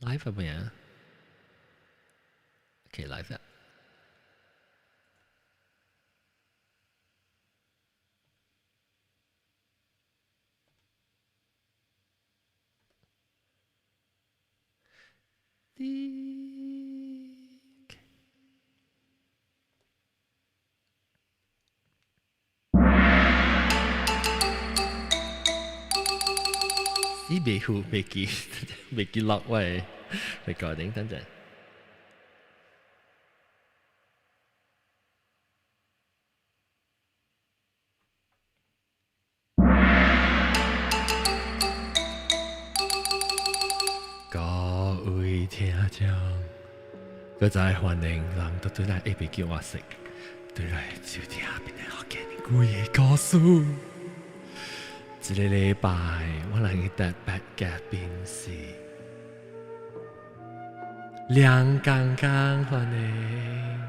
？live 係咪啊？OK，live 啊。啲。咦，未付未記未記落喂，recording 等陣。各位聽眾，閣再歡迎人都對來下邊叫我食，對來收聽邊個福建鬼的故事。這个禮拜我來的特別嘉賓是梁剛剛，歡迎。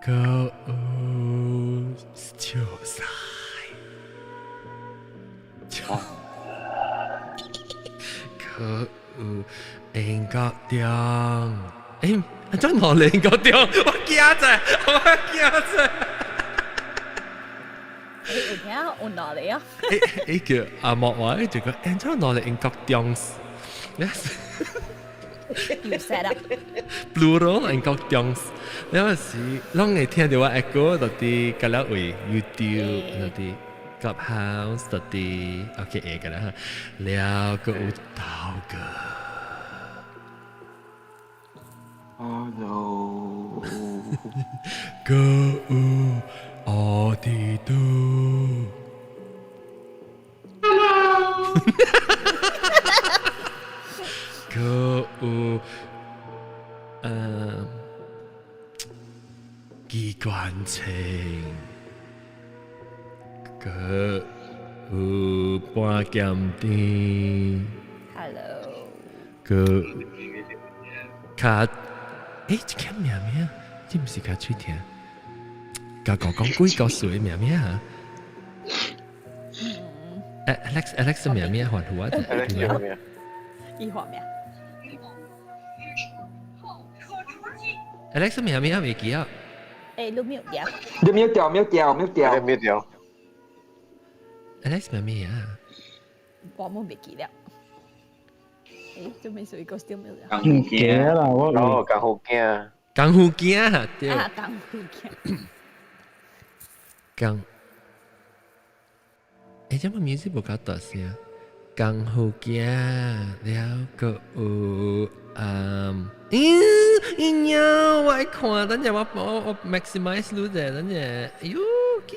閣有笑晒，笑。閣有英國中，欸，怎無英國中？我驚者，我驚者。你有聽有哪裡啊？欸欸叫阿莫話，就講欸，怎哪裡英國中？Yes。 You set up。 Plural 英國中，你有時攏會聽到我 echo 到佇隔了位 YouTube 到佇 Clubhouse 到佇 OK 會個啦哈，了閣有濤哥。 Hello。閣有奧迪杜。 Hello。閣有機關槍，閣有半鹹甜。 Hello。閣較，欸，這個名名，這毋是較喙聽？甲我講鬼故事的名名啊？Alex Alex 名名還好啊？ Alex 叫咩？伊話咩？ Alex 名名未記啊？欸，你 mute 掉。你 mute 掉，mute 掉，mute 掉。 mute 掉。 Alex 名名啊？我冇未記了。欸，做咩事？個 still mute 了。功夫囝啦，我哦，功夫囝。功夫囝對。啊，功夫囝。功。欸，這麼 music 無夠大聲。功夫囝了閣有嗯，咦咦呀，我愛看，等陣我我我 maximize 你者，等陣，哎喲，叫，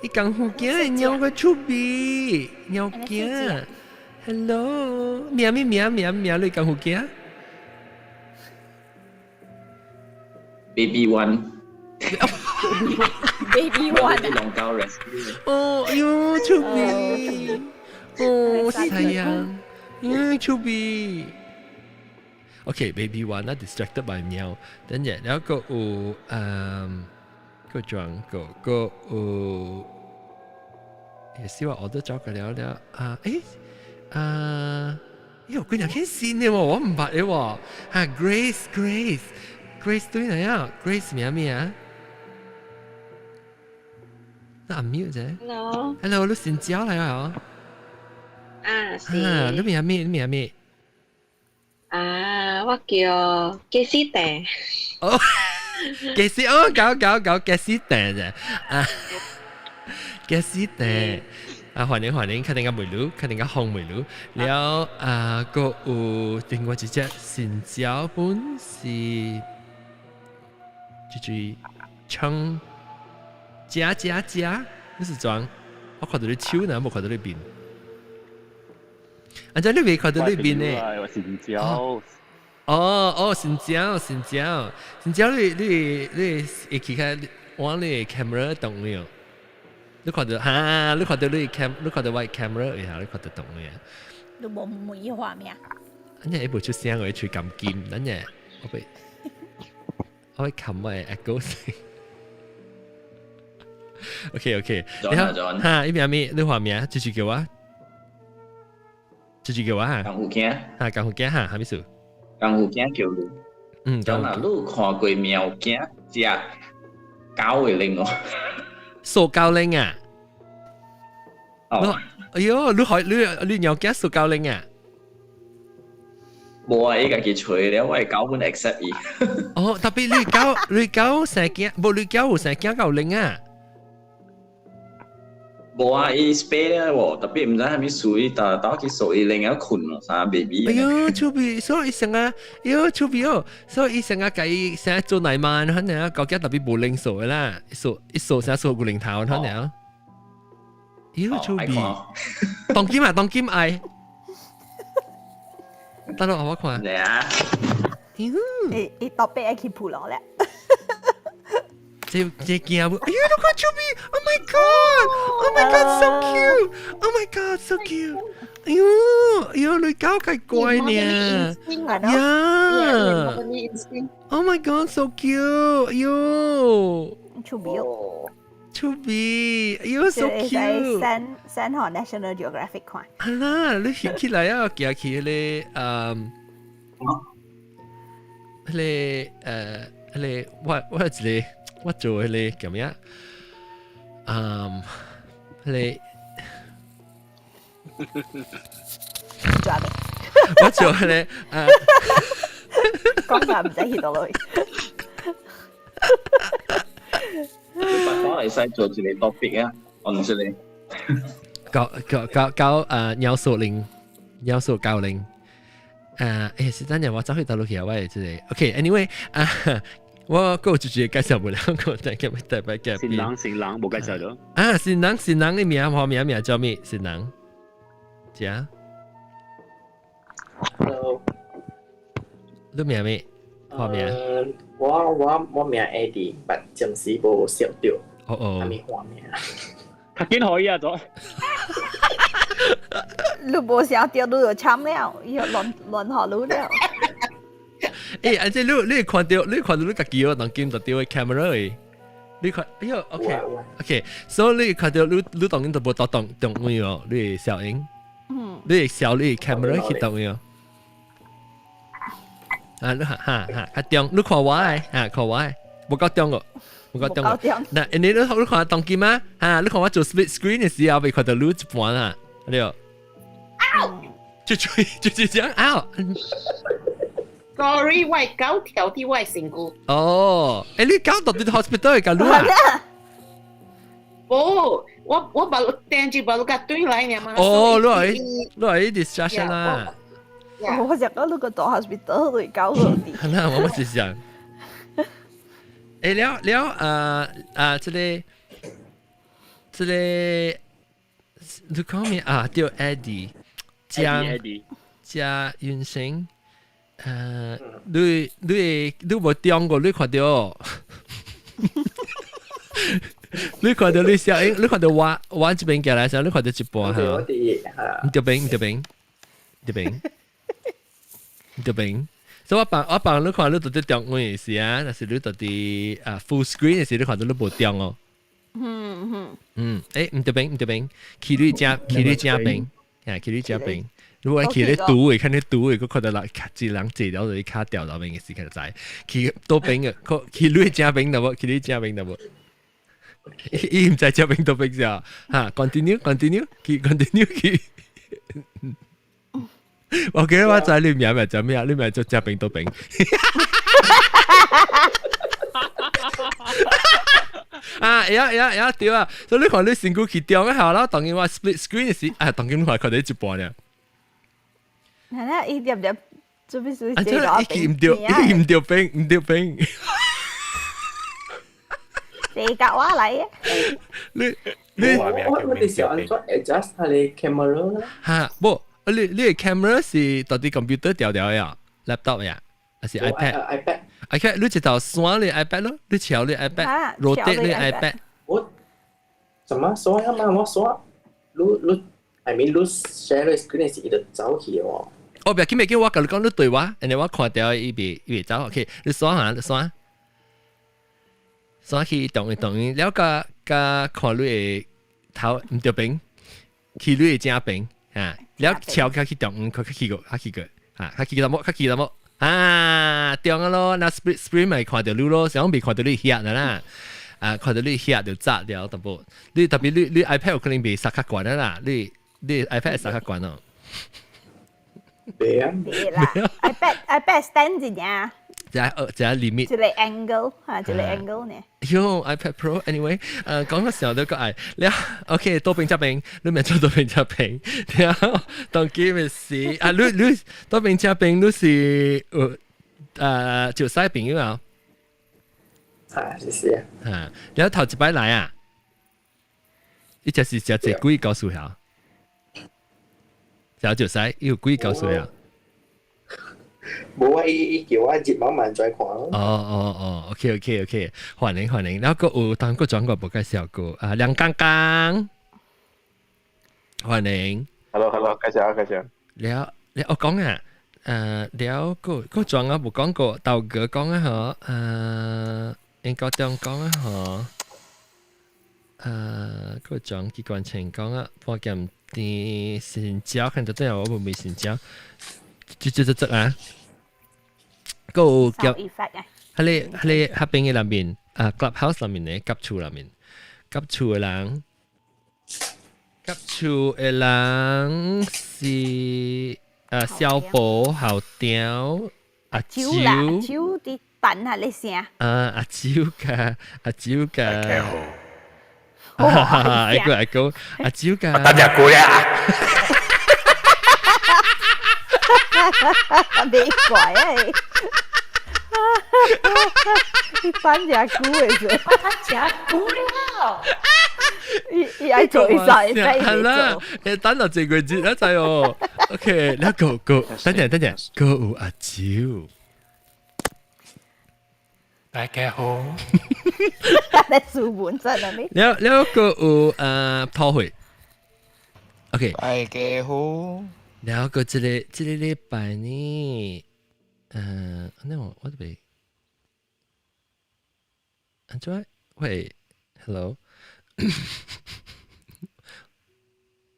伊功夫囝的貓個趣味，貓囝，Hello，名咩名名名你功夫囝？Baby One。 Baby One。龍狗 rescue。哦，哎喲，趣味。哦，係啊，嗯，趣味。OK，baby one 啊，distracted by 貓，等陣，然後閣有嗯，個裝個閣有，也是話我都找個了了啊，欸啊，喲，幾若間新的喎，我毋捌的喎，哈，Grace Grace Grace 對哪樣？Grace 名咩啊？那 unmute 啫。 Hello。 Hello，你新椒來啊？啊，是。啊，你名咩？你名咩？啊，我叫雞絲蛋。哦，雞絲哦，搞搞搞，雞絲蛋啫。啊，雞絲蛋。啊，歡迎歡迎，確定個梅魯，確定個紅梅魯。了啊，閣有另外一隻新椒本是，就是唱加加加，你是裝？我看到你手呢，無看到你面。啊！這你未看到你面呢？我新椒。哦哦，新椒新椒新椒，你你你會起開往你 camera 動了？你看到哈？你看到你 cam？你看到我 camera 然後你看到動了？你無每畫面。咱日無出聲，我吹鋼琴，咱日我被我會冚我 echo 聲。OK OK，你好，哈，你名咩？你畫名？繼續叫我。就是叫我哈。功夫囝。哈，功夫囝哈，啥物事？功夫囝叫你。咁啊，你有看過貓囝食狗的奶無？塑膠奶啊！哦，哎喲，你可你你貓囝塑膠奶啊？無啊，伊家己揣了，我的狗本 accept 伊。哦，特別你狗你狗生囝，無你狗有生囝夠奶啊？無啊，伊 spay 了無，特別毋知啥物事，伊逐兜去掃伊奶仔睏咯，啥 baby。哎喲，趣味，所以成啊，哎喲，趣味哦，所以成啊，計成日做奶媽，可能啊，狗仔特別無奶掃的啦，一掃一掃成掃個奶頭，可能。喲，趣味，當今啊，當今愛，等落我看。嚟啊！伊伊特別愛去鋪落咧。這這驚無？哎喲，你看趣味！Oh my god! Oh my god, so cute! Oh my god, so cute! 哎喲，哎喲，你狗太乖呢！呀！Oh my god, so cute! 哎喲，趣味哦，趣味！哎喲，so cute！ send send 予 National Geographic 看。係啦，你翕起來啊，行去彼个嗯，彼个彼個我我有一個。我做彼個叫咩啊？嗯，彼個做咩？我做彼個講法毋知去佗落去。我會使做一個 topic 啊，按這個。搞搞搞搞鳥獸奶，鳥獸狗奶。欸，是等陣我走去佗落去啊，我會這個。OK，anyway 啊。我閣有一個介紹無了，我等下特別嘅。新人新人無介紹咗。啊，新人新人的名號名名叫咩？新人，遮。 Hello。你名咩？號名？我我我名 Eddie，但暫時無想著。哦哦。啥物花名？較緊可以啊，咗。你無想著，你就慘了，伊就亂亂學你了。欸，而且你你看著你看著你家己哦，當今就著 camera 的，你看，哎喲，OK OK，所以你看著你你當今就無動動動位哦，你會小影，你會小你 camera 去動位哦。啊，你哈哈哈，較中，你看我的，啊，看我的，無夠中哦，無夠中哦。那你你你看當今啊，哈，你看我做 split screen 的時候，會看著你一半啊，對。就就就是這樣啊。 Sorry，我狗跳佇我身軀。哦，欸，你狗到佇 hospital 會共你啊？無，我我把電住把路甲對來爾嘛。哦，你係你係 distraction 啦。我就講你個到 hospital 會狗落啲。係啦，我是想。欸，了了，啊啊，這個這個，你講咩啊？對，Eddie，江江雲生。你你你無中過，你看著，你看著你小英，你看著我我這邊過來時候，你看著一半哈。毋著邊毋著邊，毋著邊，毋著邊。所以我幫我幫你看，你到底中位時啊，但是你到底啊 full screen 的時，你看著你無中哦。嗯，欸，毋著邊毋著邊，去你正去你正邊，啊，去你正邊。如果去咧賭的，看你賭的，閣看著人一人坐了就卡掉落面的時間就知。去佗邊的，去你正邊著無？去你正邊著無？伊毋知正邊佗邊啥？哈，continue continue 去 continue 去。我記得我知你名名叫咩啊？你名叫正邊佗邊。啊，會啊會啊會啊對啊！所以你看你身軀去中一下啦，當今我 split screen 的時，啊，當今我看著一半爾。係啦，伊點點做咩事？啊，這伊毋著，伊毋著邊，毋著邊。你教我來啊！你你我我哋是按怎 adjust 佢哋 camera 啦？哈，無，你你的 camera 是到底 computer 調調呀，laptop 呀，還是 iPad？iPad。iPad，你一頭閂你 iPad 咯，你調你 iPad，rotate 你 iPad。我怎麼鎖啊嘛？我鎖，你你，I mean 你 share screen 是伊就走去哦。哦，別緊別緊，我共你講，你對我，然後我看著伊袂伊袂走，OK，你閂下，你閂，閂去動一動，了佮佮看你的頭毋著邊，去你的正邊，嚇，了超較去中，佢去過，較去過，嚇，較去過冇，較去過冇，啊，中啊咯，那 split screen 咪看到你咯，想未看到你遐啦，啊，看到你遐就炸了淡薄，你特別你 iPad 有可能袂殺較懸啦，你 iPad 殺較懸哦。袂啊，袂啦，iPad stand 一點。這這 limit 一個 angle 嚇，一個 angle 呢。喲，iPad Pro，anyway，講個時候都個愛，了，OK，多邊這邊，你咪做多邊這邊，了，當今嘅是啊，你多邊這邊，你是就西朋友啊？啊，是是啊。嚇，了頭一擺來啊，你這是食這幾個歲啊？食就西，有幾個歲啊？無啊，伊叫我入網慢再看咯。哦哦哦，OK OK OK，歡迎歡迎。然後個有當個轉過無介紹過啊，梁剛剛，歡迎。 Hello Hello，介紹介紹。了了，我講啊，了個個轉啊無講過，豆哥講啊嗬，應該點講啊嗬，個轉機關槍講啊，破劍啲成交，看到這樣我無未成交，這這這這啊。個叫喺你喺你黑邊嘅裏面啊，clubhouse 裏面咧，夾厝裏面，夾厝嘅人，夾厝嘅人是啊，小寶、後雕、阿蕉啦，蕉啲等下你聲。啊，阿蕉噶，阿蕉噶，阿個阿個阿蕉噶，等下過呀。別怪啊！你搬只菇嘅啫，搬只菇了。伊伊愛做伊使，係啦，你等落這個節一陣哦。OK，你個個等陣等陣，個有阿蕉。大家好。你書本真係咩？了了個有桃會。OK。大家好。了個這個禮拜呢？那我這邊，安怎？喂，Hello，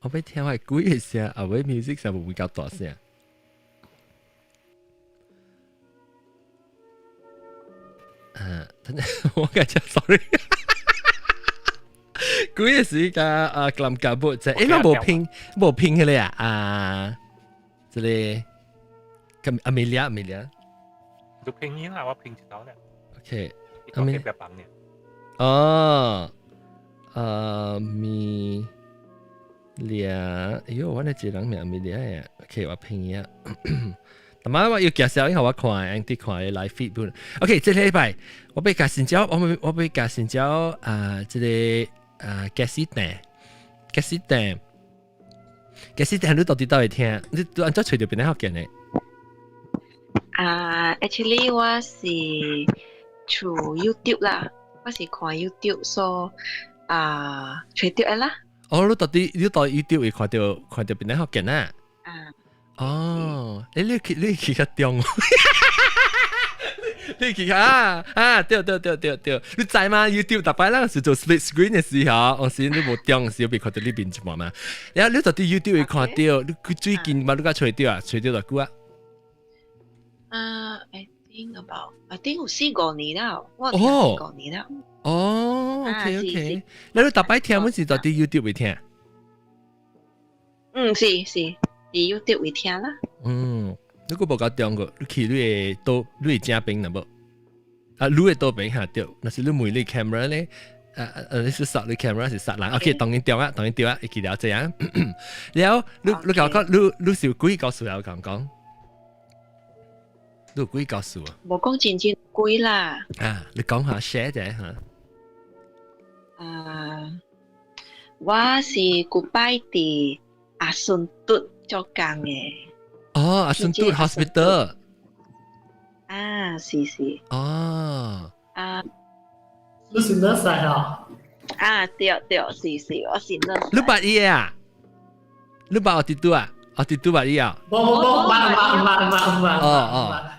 我欲聽我鬼的聲，後尾 music 聲會較大聲。等陣我講只 sorry，鬼的時間啊，林家寶在，欸，我無拼無拼彼個啊，啊，這個。咁阿美利亞，美利亞，就拼音啦，我拼一道咧。 OK，阿美利亞哦，阿美利亞，哎呦，我那一個人名阿美利亞呀。OK，我拼音。但係我要介紹，因為我看，啲看來 feed 本。OK，這禮拜我欲介紹，我欲介紹啊，這個啊，駕駛凳，駕駛凳，駕駛凳，你到底倒會聽？你按怎揣著邊個福建的？啊，actually 我是 through YouTube 啦，我是看 YouTube 所啊揣著的啦。哦，你到底你到 YouTube 會看到邊個福建啊？啊。哦，欸，你去較中，你去較啊啊對對對對對，你知嗎？YouTube 逐擺咱是做 split screen 的時候，有時你無中的時候，被看到你面一半嘛。然後你到底 YouTube 會看到，你最近嘛，你敢揣著啊？揣著偌久啊？啊，I think about I think 有四五年啦，我聽四五年啦。哦，OK OK，你逐擺聽，阮是到底 YouTube 會聽？嗯，是是，佇 YouTube 會聽啦。嗯，你閣無夠中過，你去你的倒，你的正邊啦無？啊，你的倒邊下對，若是你問你 camera 咧，你是殺你 camera 是殺人，OK，當然對啊，當然對啊，會記了這樣。了，你甲我講，你是有幾個故事要講講？你有幾個故事啊？無講真真幾啦。啊，你講下 share 者嚇。啊，我是古擺佇阿順嘟做工的。哦，阿順嘟 hospital。啊，是是。哦。啊。你是 nurse 啊？啊，對對，是是，我是 nurse。你捌伊啊？你捌奧迪嘟啊？奧迪嘟捌伊啊？無無無，捌捌捌捌捌。哦哦。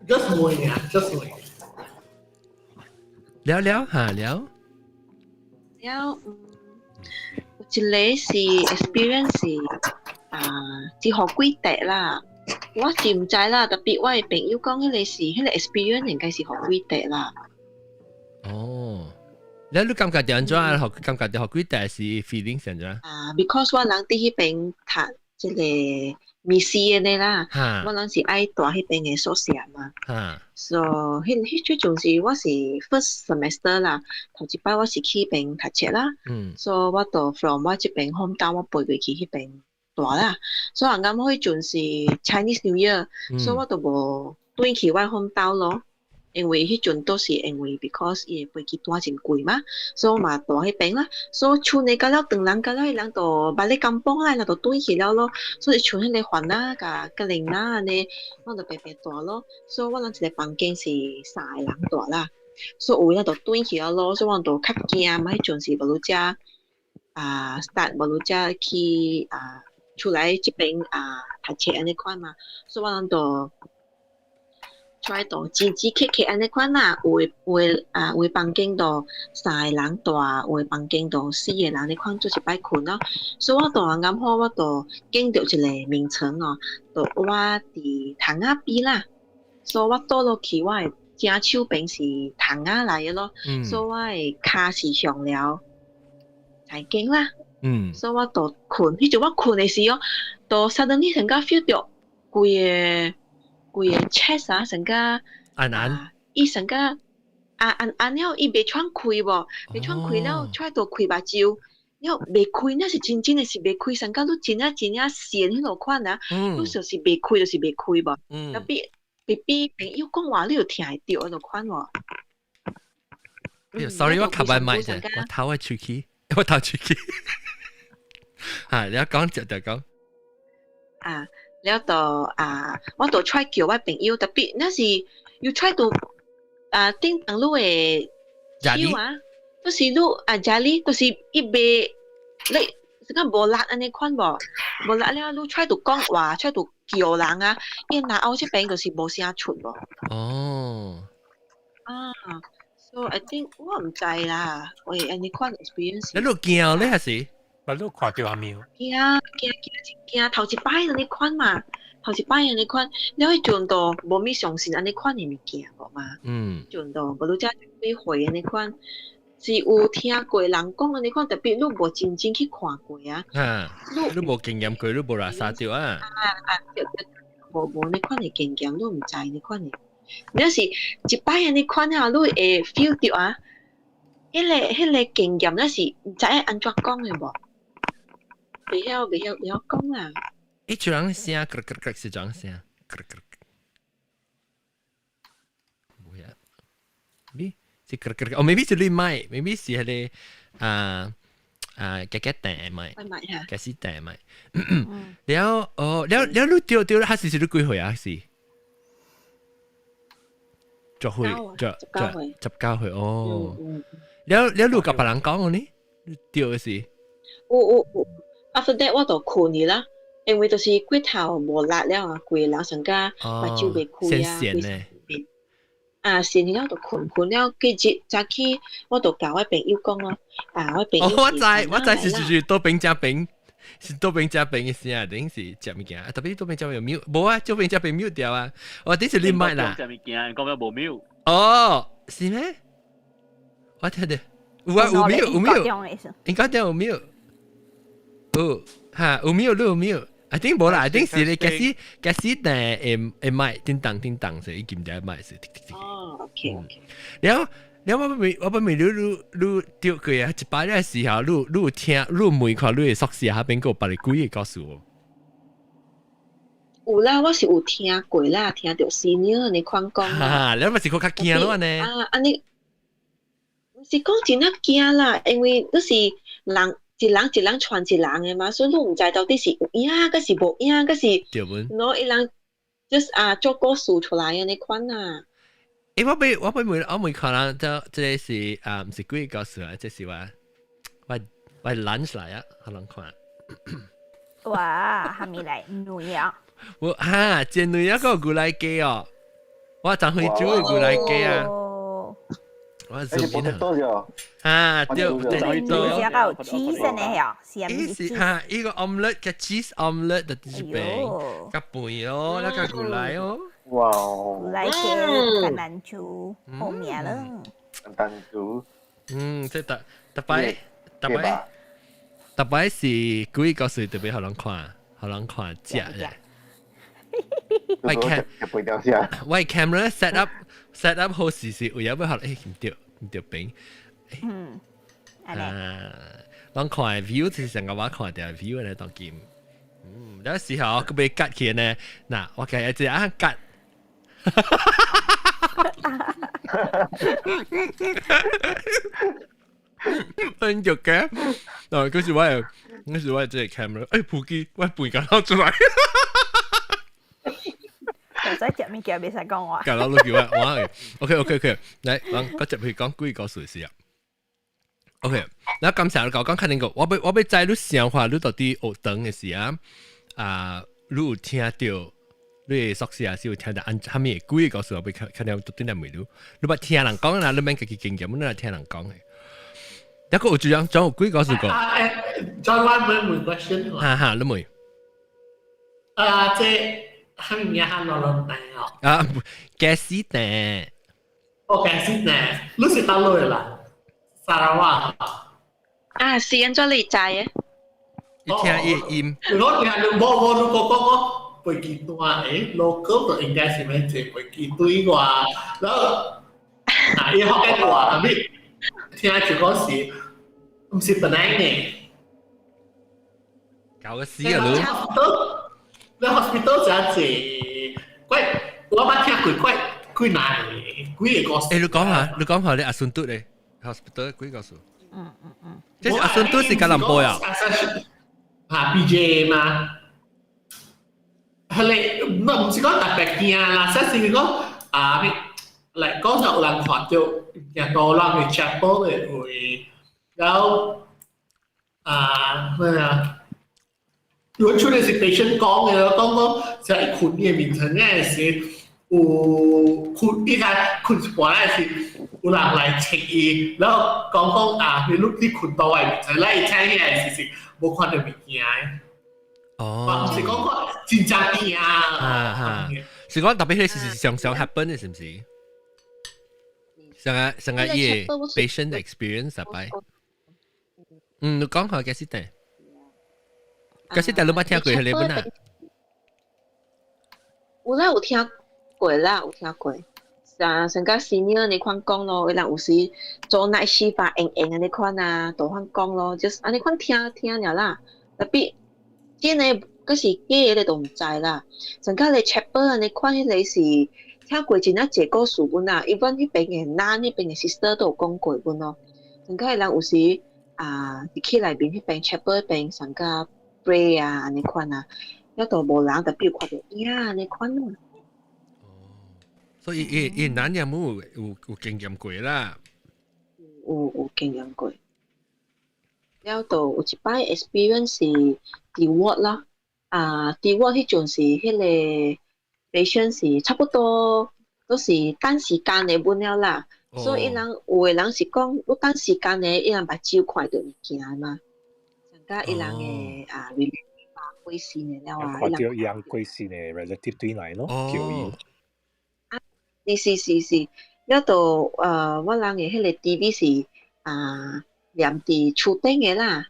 just 問啊，just 問。了了嚇了。了，有一個是 experience 是，啊，是予鬼綴啦。我是毋知啦，特別我的朋友講，彼個是彼個 experience 應該是予鬼綴啦。哦，你感覺著按怎？予感覺著予鬼綴是 feeling 是按怎？啊，because 我人佇彼邊讀這個密室的呢啦，我人是愛蹛彼邊的宿舍嘛。So 彼陣時我是 first semester 啦，頭一擺我是去彼邊讀冊啦。So 我就 from 我這邊 home town 我飛過去彼邊蹛啦。所以啱啱彼陣是 Chinese New Year，所以我就無轉去我 home town 咯。因為彼陣都是因為 because 伊的飛機單真貴嘛，所以我嘛蹛彼邊啦。所以賰的到了唐人到了，彼人就 balik kampung 啦，人就轉去了咯。所以賰彼个番仔佮佮玲仔按呢，我就白白蹛咯。所以我人一个房間是三个人蹛啦，所以有的人就轉去了咯。所以我就較驚嘛，彼陣是無才啊 start 無才去啊出來這邊啊讀冊按呢款嘛，所以我人就出來就擠擠克克按呢款啦，有的房間就三個人蹛，有的房間就四個人按呢款做一擺睏咯。所以我就剛好我就見著一個眠床哦，就我佇窗仔邊啦，所以我倒落去我的正手邊是窗仔來的咯，所以我的跤是向了財經啦。所以我就睏，彼陣我睏的時哦，就 suddenly 成個 feel 著規個 chest 啊，成個按按，伊成個啊按按了，伊袂喘氣無，袂喘氣了，出來就開目睭，了袂開，那是真正的是袂開，成個你真正真正跣彼落款啊，你就是袂開就是袂開無，特別 baby 朋友講話你有聽會著彼落款無？Sorry，我卡擺麥啫，我頭會出去，我頭出去。啊，你要講就就講。啊，了就啊，我就 try 叫我朋友，特別那是要 try 到啊，頂當你的手啊，就是你啊，jari，就是伊袂你是講無力按呢款無，無力了，你 try 到講話，try 到叫人啊，伊若後這邊就是無聲出無。哦。啊，so I think 我毋知啦，我會按呢款 experience。你有驚咧還是？我都看著阿喵。驚驚驚驚，頭一擺按呢款嘛，頭一擺按呢款，你彼陣都無物相信按呢款的物件無嘛？陣都無愈才幾歲按呢款，是有聽過人講按呢款，特別你無真正去看過啊。你無經驗過，你無拉沙著啊。啊啊，對對，無無呢款的經驗，你毋知呢款的。你若是一擺按呢款啊，你會 feel 著啊，彼個經驗，那是毋知愛按怎講的無？袂曉袂曉袂曉講啊！欸，這人聲，咯咯咯是怎聲？咯咯，無呀？咪是咯咯，哦，maybe 是你麥，maybe 是彼個啊啊，加加彈麥，加死彈麥。了哦，了了，你對對，還是是你幾歲啊？是？十歲，十十19歲哦。了了，你有共別人講呢？對是？有有有。After that 我就睏去啦，因為就是骨頭無力了啊，規個人成個目睭袂開啊，規啊，先了就睏睏了，過日早起我就共我朋友講咯，啊，我朋友我知我知是就是倒邊食餅，是倒邊食餅的聲，頂是食物件，特別倒邊食餅有 mute，無啊，倒邊食餅 mute 掉啊，我頂是你麥啦。食物件，講咩無 mute？哦，是咩？我聽著有啊，有 mute 有 mute，應該有 mute。有哈，有沒有？你有沒有？I think 無啦，I think 是你假使假使誒會會麥叮當叮當是，伊撳著麥是。哦，OK OK。了了，我欲問你，你你著過啊？一擺的時候，你你有聽，你有問看你的宿舍彼邊閣有別个鬼的故事無？有啦，我是有聽過啦，聽著 senior 按呢款講。哈，你咪是閣較驚咯呢？啊，按呢，毋是講真正驚啦，因為你是人。一人一人傳一人的嘛，所以你毋知到底是有影，抑是無影，抑是，喏，伊人就是啊做故事出來按呢款啊。欸，我欲問，我問看人，這這个是啊，毋是鬼故事啊，這是我我我 lunch 來啊，予人看。哇，還沒來卵啊！我哈，煎卵啊，閣有牛奶雞哦，我昨昏煮的牛奶雞啊。我是 potato 咗。啊，對，對，是個 cheese 呢？嗬，是啊，是哈，呢個 omelette 嘅 cheese omelette 就係餅，夾飯咯，那個牛奶哦。哇！牛奶嘅橄欖豬，好命啦。橄欖豬。嗯，即係特特擺特擺特擺是幾個歲特別好人看，好人看食嘅。我 cam 我 camera set up 好時時有有要學，唔對唔對餅。啊，人看 view 就是成個我看到 view 咧當見。嗯，有時候佢被割起呢，嗱，我計一隻啊割。分咗嘅，嗱，嗰時我係嗰時我係這個 camera，普機，我背緊攞出來。就使食物件袂使講話。搞到都叫我，我 OK OK OK，來，我接去講幾個故事啊。OK，那感謝你講講，肯定個，我欲知你想法，你到底學堂嘅時啊，啊，你有聽到？你宿舍是有聽到按啥物幾個故事，我欲看看到到底來問你，你捌聽人講啦，你免家己經驗，你來聽人講嘅。一個有這樣，總有幾個故事個。啊，再問問 question。哈哈，你問。啊，這啥物名漢羅倫蛋哦？啊，雞絲蛋。哦，雞絲蛋，你是佗落啦？沙拉瓦。啊，是按怎你知嘅？你聽伊音。我聽你無無，你講講我。飛機段，local 就應該是免坐飛機對啩，然後啊，伊福建話係咪？聽就講是，毋是本來呢？搞個死啊！你你 hospital 真濟，怪我捌聽過怪幾難幾個故事。你講下，你講下你阿孫嘟咧，hospital 幾個數？嗯嗯嗯。這是阿孫嘟是吉隆坡啊？啊，PJ 嘛。係你唔是講特別驚啦，實是講啊，嚟講就有人看到人多人嘅 chapel 嘅會，然後啊咩啊，如果出嚟是 patient 講嘅，講講就係困嘅面層嘅是有困，依家困一半咧是有人來請伊，然後講講啊，你你困到外面層，來伊請起來是是無看到物件。哦，是講講真正驚啊！啊，是講特別係是常常 happen 嘅，是唔是？上個上個伊個 patient experience 特別。嗯，你講下幾時定？幾時定你捌聽過係你本啊？有啦，有聽過啦，有聽過。啊，上個 senior 你款講咯，伊人有時做 night shift 啊，閒閒的你款啊，都款講咯，就是按呢款聽聽了啦，特別。真的，閣是假的都毋知啦。上較咧 chapel 按呢款，彼個是聽過真啊濟故事本啊。even 彼邊的男，彼邊的 sister 都有講過本咯。上較人有時啊，入去內面彼邊 chapel 彼邊上較 pray 啊，按呢款啊，了都無人，特別有看著影按呢款咯。哦，所以伊伊男人冇有經驗過啦。有經驗過。了就有一擺 experience 是佇 ward 啦，啊，佇 ward 彼陣是彼個 patient 是差不多都是等時間的本了啦，所以伊人有的人是講，你等時間的，伊人目睭看著物件嘛，上加伊人的啊 relative 啊過身的了啊，看著伊人過身的 relative 對來咯，叫伊。啊，是是是，了就我人的彼個 TV 是啊。黏佇厝頂的啦，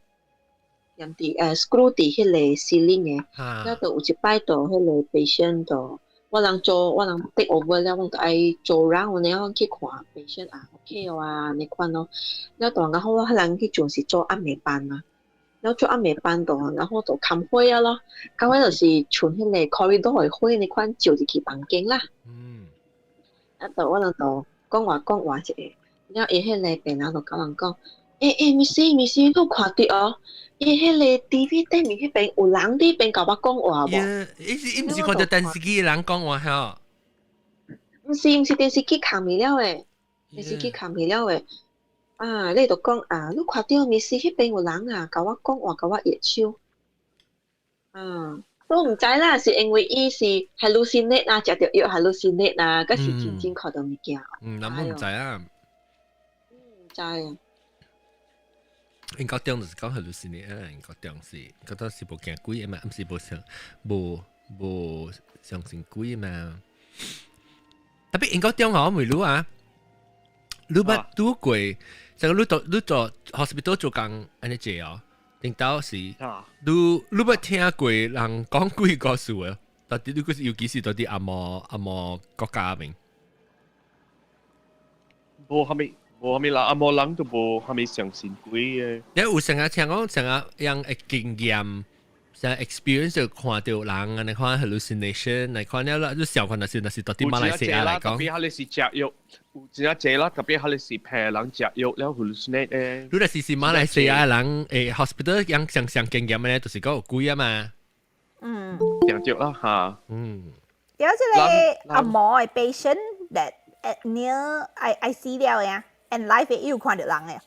黏佇screw 佇彼個 ceiling 的，了就有一擺就彼個 patient 就我人做我人 take over 了，我就愛做 round 呢，我去看 patient 啊 OK 啊，按呢款咯。了就然後我彼人彼陣是做暗暝班嘛，了做暗暝班就然後就崁火啊咯，崁火就是像彼個 corridor 的火按呢款照入去房間啦。嗯。啊，就我人就講話講話一下，了伊彼個病人就共人講。欸，Miss Miss，你有看著哦？伊彼個 TV 頂面彼邊有人佇邊共我講話無？伊是伊毋是看著電視機的人講話吼？毋是毋是電視機崁去了的，電視機崁去了的。啊，你就講啊，你看著 Miss 彼邊有人啊，共我講話，共我握手。啊，我毋知啦，是因為伊是 hallucinate 啊，食著藥 hallucinate 啊，閣是真正看著物件。嗯，咱毋知啊。知啊。英國中就是講 hallucinate，英國中是覺得是無驚鬼嘛，毋是無相信鬼嘛。特別英國中吼，咪你啊，你捌拄過，就你做 hospital 做工按呢濟哦，頂到是，你捌聽過人講鬼故事啊？到底你個尤其是到啲紅毛國家面。無蝦米，無蝦米啦，紅毛人都無蝦米相信鬼嘅。你有成日聽講成日樣嘅經驗，成日 experience 就看到人按呢看 hallucination 來看了啦，你想看若是到底馬來西亞來講，特別係你是食藥，有真正濟啦，特別係你是病人食藥了 hallucinate 嘅。你若是馬來西亞人誒 hospital 樣上上經驗咧，就是講有鬼啊嘛。聽著啦嚇。有這個紅毛嘅 patient that near I 死了呀，and life 有看到人嘅。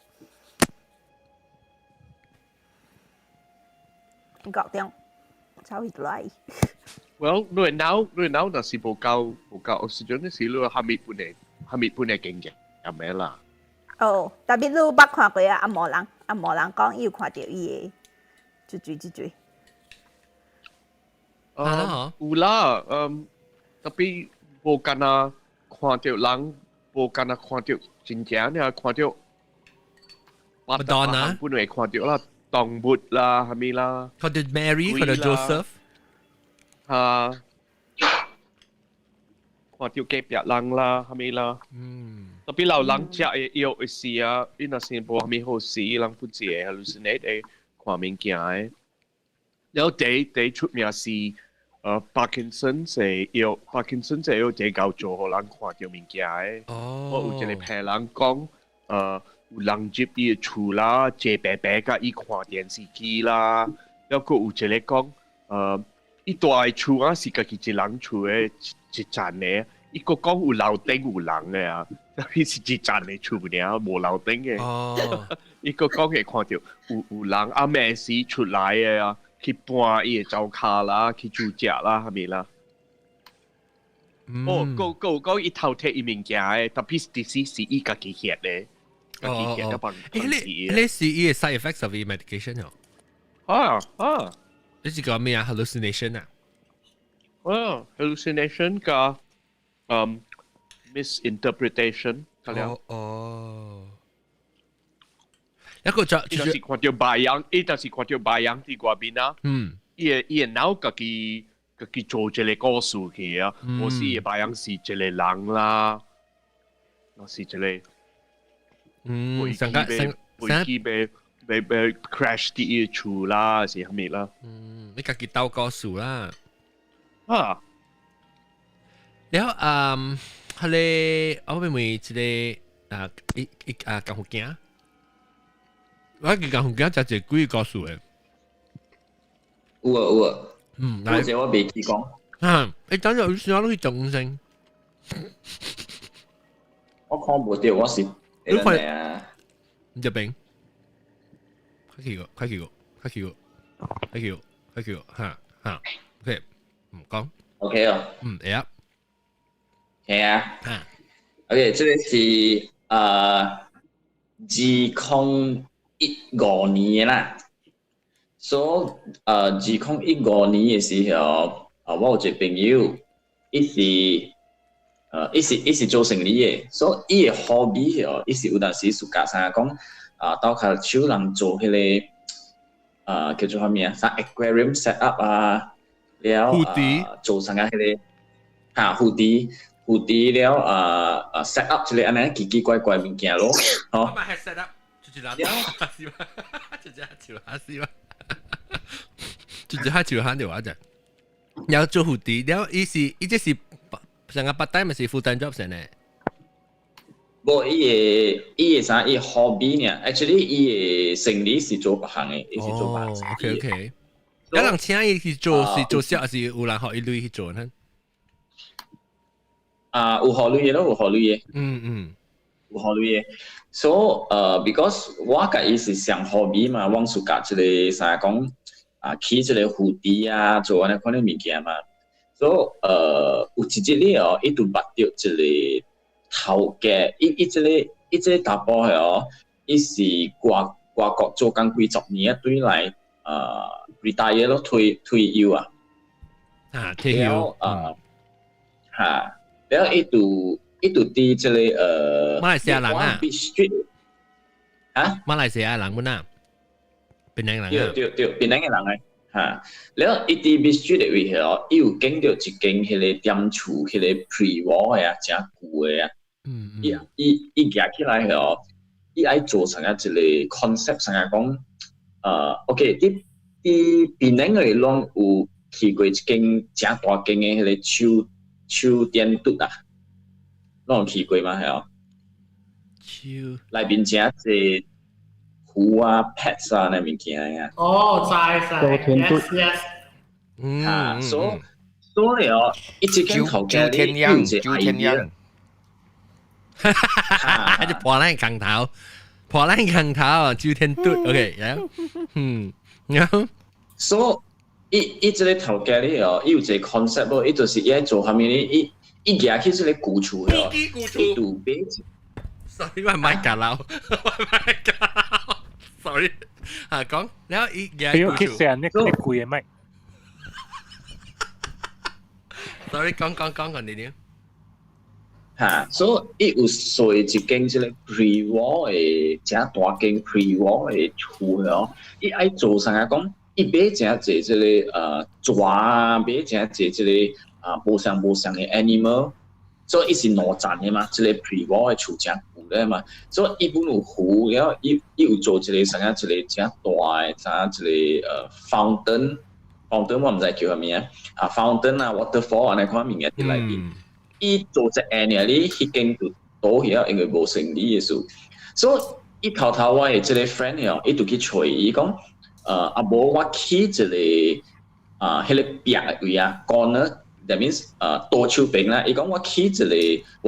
國中走去來。 Well，你腦你腦若是無夠 oxygen 時，你蝦米本嘅蝦米本嘅經驗係咩啦？哦，特別你捌看過啊？紅毛人，紅毛人講伊有看到伊的，這這這。啊，有啦，特別無干焦看到人，無干焦看到真正爾看到。麥當娜。本來看到啦，動物啦，蝦米啦。看到 Mary，看到 Joseph。啊，看到隔壁人啦，蝦米啦。特別老人食的藥的時啊，伊若是無蝦米好勢，人不知會 hallucinate 會看物件的。了後第第出名是Parkinson 的藥，Parkinson 的藥第夠做，予人看著物件的。哦。我有一個病人講，有人入伊的厝啦，坐白白佮伊看電視機啦。了閣有一個講，伊住的厝啊是家己一人厝的一層的，伊閣講有樓頂有人的啊，彼是一層的厝爾，無樓頂的。伊閣講會看著有人暗暝時出來的啊，去搬伊的灶跤啦，去煮食啦，蝦米啦。哦，閣有講伊偷摕伊物件的，特別是是伊家己翕的，家己翕的幫。你是伊的 side effects of medication 哦？啊啊！你是講咩啊？hallucination 啊？啊，hallucination 加misinterpretation 哦哦。一個就伊就是看著白人，伊就是看著白人佇外面啊。伊的腦家己做一個故事去啊，無是伊的白人是一個人啦，若是一個上個上飛機被 crash 佇伊厝啦，是啥物啦？嗯，你家己鬥故事啦。啊，了嗯，彼個我問一個啊，一一啊，功夫囝，我記功夫囝食一個鬼故事的。有啊有啊。嗯，嗰隻我未記講。啊，你等陣有時候都去眾生。我看無著，我是你看啊？你這邊，快去個，快去個，快去個，快去個，快去個，哈哈，OK，唔講。 OK 哦。嗯，會啊。係啊。哈。 OK，這個是2015年的啦。所以2015年的時候，啊，我有一個朋友，伊是做生理的，所以伊的 hobby 哦，伊是有當時暑假啥講啊，鬥跤手人做彼個叫做啥物啊？啥 aquarium set up 啊，了啊做啥個彼個哈蝴蝶蝴蝶了啊 set up 一個按呢奇奇怪怪物件咯，吼。我咪 set up，就是拿，是吧？就是就下是吧？就是下就下就話就，然後做蝴蝶，了伊是伊這是成個 part time 咪是 full time job 先呢？無，伊的啥？伊 hobby 呢？Actually，伊的生理是做別項的，伊是做別項。 OK OK。有人請伊去做是做啥，還是有人予伊鐳去做呢？啊，有予鐳的咯，有予鐳的。有予鐳的。So，because 我佮伊是相 hobby 嘛，我暑假這個啥講啊，起這個蝴蝶啊，做按呢款的物件嘛。So，有一日咧哦，伊就捌著一個頭家，伊這個伊這個查埔係哦，伊是外外國做工幾十年啊，對來retire 咯，退退休啊。啊，退休啊，嚇，了伊就佇這個馬來西亞人啊，啊，馬來西亞人本啊，檳城人啊，對對對，檳城的人來。嚇，了伊佇 Beach Street 的位哦，伊有見著一間彼个店厝，彼个 pre-war 的啊，誠舊的啊。伊伊伊舉起來哦，伊愛做成啊一個 concept，成啊講，OK，佇佇檳城的攏有去過一間誠大間的彼个手手電拄啊，攏有去過嗎？係哦。手內面誠濟魚啊、pets 啊，那物件啊。哦，知知，yes yes。啊，所所以哦，伊這間頭家周天陽，周天陽，哈哈哈！就破爛空頭，破爛空頭，周天嘟，OK，然後，然後，所以伊伊這个頭家咧哦，伊有一個 concept 咯，伊就是伊愛做啥物咧，伊伊行去這个舊厝哦，伊就買。 Sorry，我買架樓，我買架樓，sorry，啊講，然後伊行舊厝。佢成日你貴嘅咪？Sorry，講講講講你點？嚇，所以伊有做一間這個 pre-war 的誠大間 pre-war 的厝哦，伊愛做啥講？伊買誠濟這個蛇啊，買誠濟這個啊無相無相的 animal，所以伊是兩層的嘛，這個 pre-war 的厝誠舊咧嘛，所以伊本有湖，然後伊伊有做一個啥一個誠大的啥一個fountain，fountain 我毋知叫啥物啊，啊 fountain 啊 waterfall 按呢款物件佇內面。伊做一下爾，你彼間就倒去啊，因為無生理的事。所以伊頭頭我的這個 friend 哦，伊就去揣伊講，啊無我起一個啊，彼個壁的位啊，corner，that means 多手邊啦。伊講我起一個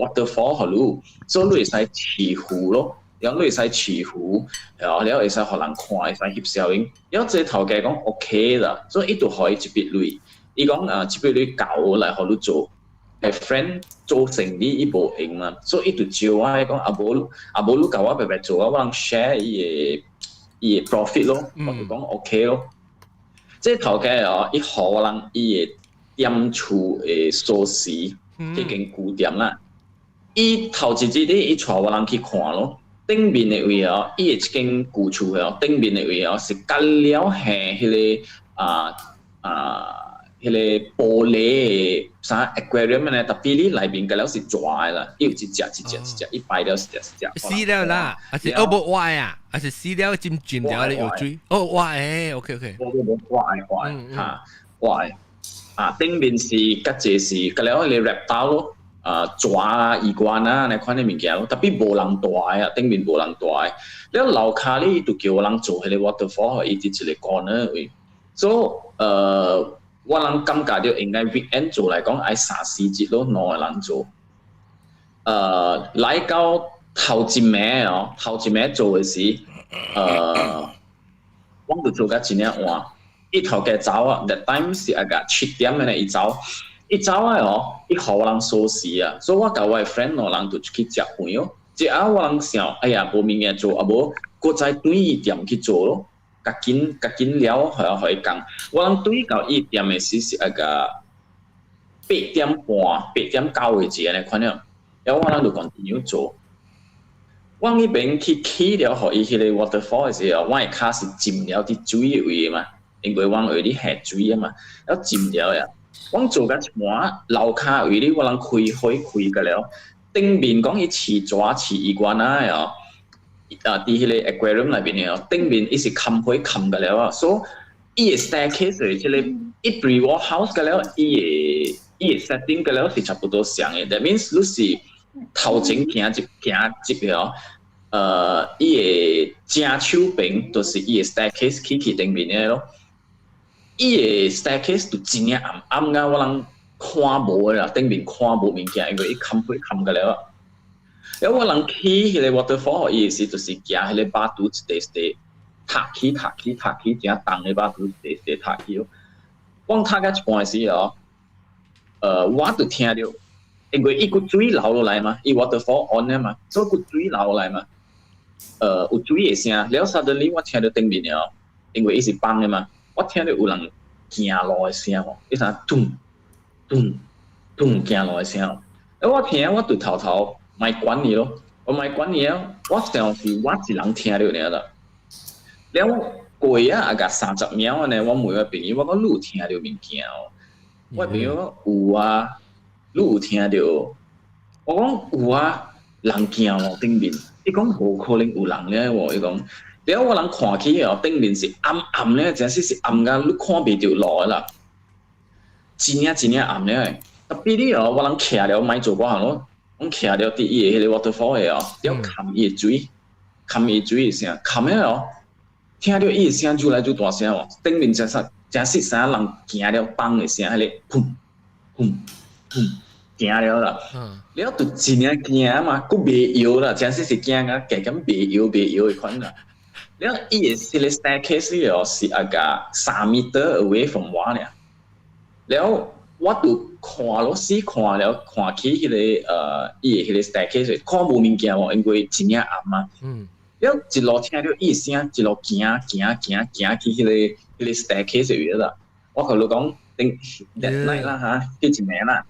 waterfall 予你，所以你會使飼魚咯，然後你會使飼魚，然後了會使予人看，會使翕相影。了這個頭家講 OK 啦，所以伊就予伊一筆鐳，伊講啊，這筆鐳夠來予你做。誒 friend 做生意伊無閒嘛，所以伊就招我講啊無啊無你共我白白做啊，我通 share 伊的伊的 profit 咯，我就講 OK 咯。這頭家哦，伊予我人伊的店厝的鎖匙，這間舊店啦。伊頭一日咧，伊帶我人去看咯。頂面的位哦，伊的一間舊厝哦，頂面的位哦是隔了下彼個啊啊。彼個玻璃的啥 aquarium 呢？特別你內面個了是蛇的啦，伊有一隻一隻一隻，伊擺了一隻一隻。死了啦！還是哦無活的啊？還是死了浸浸掉咧有水？哦活的，OK OK。無無無活的活的嚇活的啊！頂面是較濟是個了彼個 reptile 咯，啊蛇啊、魚關啊，按呢款的物件咯，特別無人住的啊，頂面無人住的。了樓跤咧就叫人做彼個 waterfall，伊佇一個 corner 位，所以我人感覺著應該 weekend 做來講愛三四日咯，兩個人做。來到頭一暝哦，頭一暝做的時，我就做甲真正晚。伊頭家走啊，that time 是啊個7點的呢，伊走，伊走啊哦，伊予我人鎖匙啊，所以我佮我的 friend 兩人就出去食飯哦。食啊，我人想，哎呀，無物件做，啊無，閣再轉伊店去做咯。較緊較緊了，予伊講。我人對到伊店的時是啊個8點半、8點九個字按呢款了，了我人就 continue 做。我彼邊去起了，予伊彼個 waterfall 的時候，我的跤是浸了佇水的位嘛，因為我為咧下水啊嘛，了浸了呀。我做甲一半，樓跤位咧，我人開火開個了，頂面講伊飼蛇飼魚關啊哦。啊！佇彼個 aquarium 內面的哦，頂面伊是冚火冚個了啊，所以伊的 staircase 的這個伊 pre-war house 個了，伊的伊的 setting 個了是差不多相的。That means 你是頭前行一行入去哦，伊的正手邊就是伊的 staircase 起去頂面的咯。伊的 staircase 就真正暗暗啊，我人看無的啦，頂面看無物件，因為伊冚火冚個了。了我人去彼個 waterfall，伊時就是行彼個巴肚一塊一塊踢起踢起踢起，誠重的巴肚一塊一塊踢起。我踢到一半時哦，我就聽著因為伊個水流落來嘛，伊 waterfall on 咧嘛，所以個水流落來嘛，有水的聲，了 suddenly 我聽到頂面了，因為伊是崩的嘛，我聽到有人行路的聲哦，伊啥咚咚咚行路的聲哦，我聽我就頭頭莫管伊咯，我莫管伊啊，我想是我一人聽到爾啦，了過啊啊個30秒按呢，我問我朋友，我講你有聽到物件哦？我朋友講有啊，你有聽到？我講有啊，人行路頂面，伊講無可能有人咧喎，伊講，了我人看起哦，頂面是暗暗咧，真是是暗甲你看袂著路的啦，真正真正暗咧。特別你哦，我人徛了莫做我項咯，我徛了佇伊的彼個 waterfall 的哦，了冚伊的水，冚伊水的聲，冚了哦，聽著伊的聲愈來愈大聲哦，頂面真實真實啥人行了放的聲，彼個砰砰砰行了啦。了就真正驚嘛，閣袂搖啦，真實是驚啊，加減袂搖袂搖的款啦。了伊的彼個 staircase 哦是啊個3 meter away from 我爾。了我就看咯，死看了看起彼個伊的彼個 staircase，看無物件哦，因為真正暗嘛。了一路聽著伊聲，一路行行行行去彼個 staircase 位啦。我共你講，頂 that night 啦哈，彼一暝啦，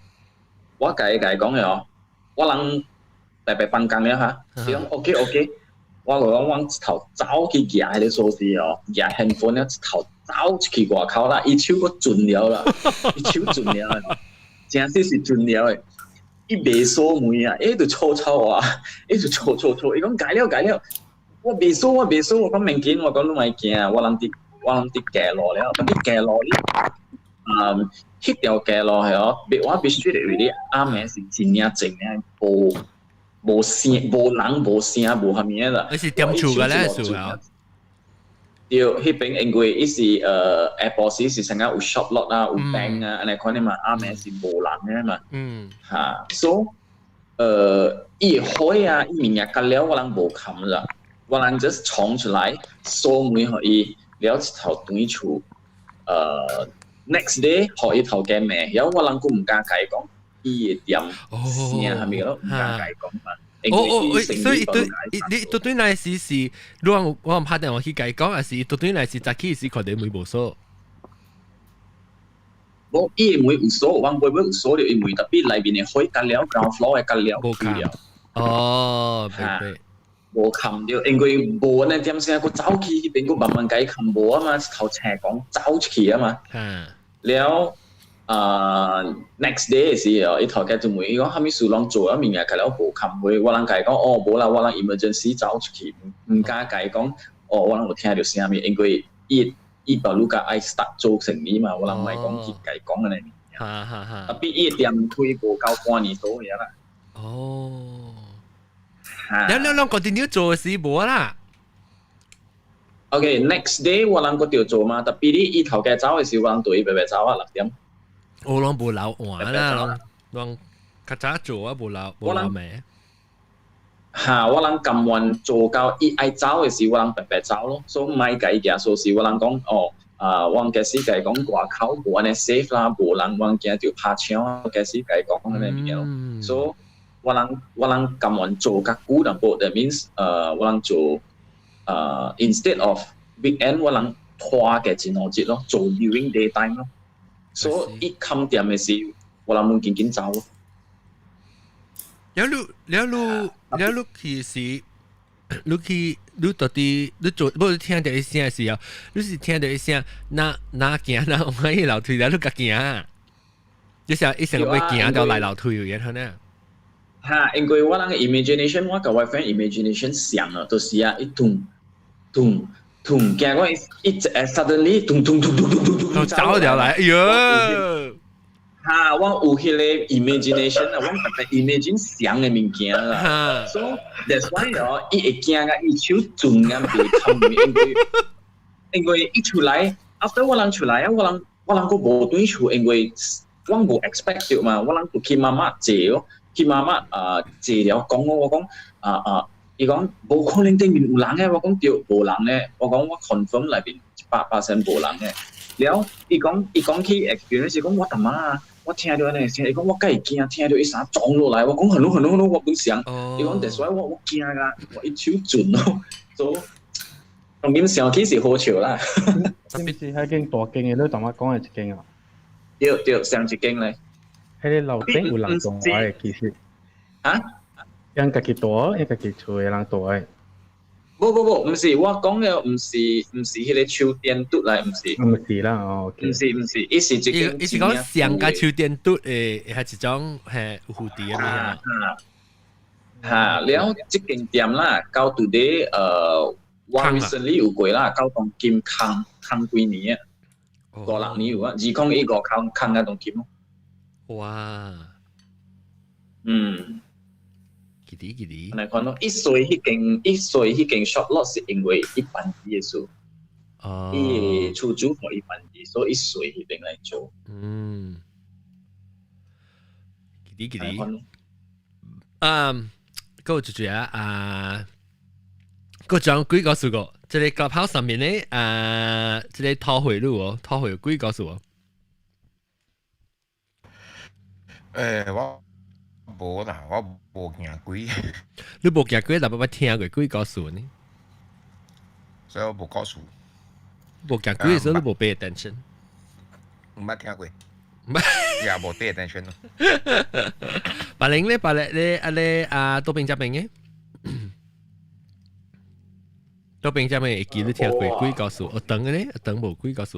我共伊共伊講的哦，我人白白放工了哈，伊講 OK OK，我就講我一頭走去舉彼個鎖匙哦，舉 handphone 了一頭走出去外口啦，伊手閣準了啦，伊手準了，真實是準了的。伊袂鎖門啊，伊就吵吵啊，伊就吵吵吵，伊講解了解了，我袂鎖我袂鎖，我講免緊，我講你莫驚，我人佇街路了，特別街路你，彼條街路係哦，別我必須的為你暗暝是真正靜的，無無聲無人無聲無蝦米啦。你是踮厝個咧，是啊？對，彼邊因為伊是下晡時是成個有 shop lot 啊，有 bank 啊，按呢款的嘛，暗暝是無人的嘛。哈，所以伊火啊，伊物件甲了，我人無冚啦，我人 just 衝出來鎖門予伊，了一頭轉厝，next day 予伊頭家罵，了我人閣毋敢共伊講，伊的店聲蝦米咯，毋敢共伊講嘛。哦哦，所以對，你對對那時是，如果我拍電話去共伊講，還是對對那時早起時看到門無鎖？無，伊的門有鎖，我尾尾有鎖著伊門，特別內面的火甲了，ground floor 的甲了無了。哦，明白。無冚著，因為無按呢點聲，閣走去彼邊，閣慢慢共伊冚無啊嘛，頭青講走出去啊嘛。了，啊，next day 的時候，伊頭家就問伊講，啥物事攏做啊物件，甲了無冚過，我人共伊講，哦，無啦，我人 emergency 走出去，毋敢共伊講，哦，我人有聽著啥物，因為伊伊爸汝甲愛 start 做生意嘛，我人莫講去共伊講按呢物件。哈哈哈。特別伊的店開無夠半年左右啦。哦。了了了，continue 做時無啦。 OK，next day 我人閣著做嘛，特別你伊頭家走的時，我人對伊白白走啊6點。我攏無留換啦，攏攏較早做啊，無留無留咩？哈，我人甘願做到伊愛走的時，我人白白走咯。所以莫共伊舉鎖匙，我人講哦，啊，我假使共伊講外口無按呢 safe 啦，無人，我人驚著拍槍啊，假使共伊講按呢物件咯。所以我人我人甘願做較久淡薄，that means 我人做instead of weekend 我人拖個一兩日咯，做 during daytime 咯。所以伊關店的時，我人會緊緊走咯。了你了你了你去時，你去你到底你做，無聽著伊聲的時候，你是聽著伊聲，哪哪行哪往彼樓梯了，你共行，就是伊成個欲行著來樓梯有影呢？哈，因為我人 imagination，我共我 friend imagination 像啊，就是啊，伊咚咚咚，驚我一 suddenly 咚咚咚咚咚咚咚走掉來，哎喲！哈，我有彼個 imagination 啊，我特別 imagine 像的物件啦。So that's why 哦，伊會驚啊，伊手準啊，袂冚門，因為因為伊出來，after 我人出來啊，我人閣無轉厝，因為我無 expect 著嘛，我人就去媽媽坐咯，去媽媽啊坐了講我，我講啊啊，伊講無可能頂面有人的，我講對，無人的，我講我 confirm 內面100% 無人的。了，伊講伊講起 experience 講我阿媽啊，我聽著按呢聲，伊講我閣會驚，聽著伊啥撞落來，我講很很很我本想，伊講that's why 我驚㗎，我伊手準咯，所以當今想起是好笑啦。是毋是彼間大間的？你同我講的一間啊？對對，上一間咧。彼个樓頂有人住的，其實。啊？𪜶家己住，𪜶家己厝的人住的。無無無，毋是我講的，毋是彼个手電拄來，毋是。毋是啦，哦。毋是毋是，伊是一間。伊是講上個手電拄的，係一種係有蝴蝶的嘛。哈，了這間店啦，到到底我 recently 有過啦，到當今空空幾年啊，五六年有啊，2015空空啊當今咯。哇！記得記得。來看咯，伊衰彼間，伊衰彼間 shop lot 是因為伊辦的事。伊厝主予伊辦的，所以伊衰彼邊來做。記得記得。嗯，閣有一個啊，閣講幾個數個，這个 Clubhouse 上面咧，啊，這个討回路哦，討回有幾個數哦。我無啦，我無驚鬼。你無驚鬼，但捌捌聽過鬼故事呢？所以我無故事。無驚鬼的時候，你無 pay attention。毋捌聽過。也無 pay attention 咯。白玲咧，白玲咧，阿咧阿多邊這邊嘅，多邊這邊會記得聽過鬼故事，我等嘅咧，等無鬼故事。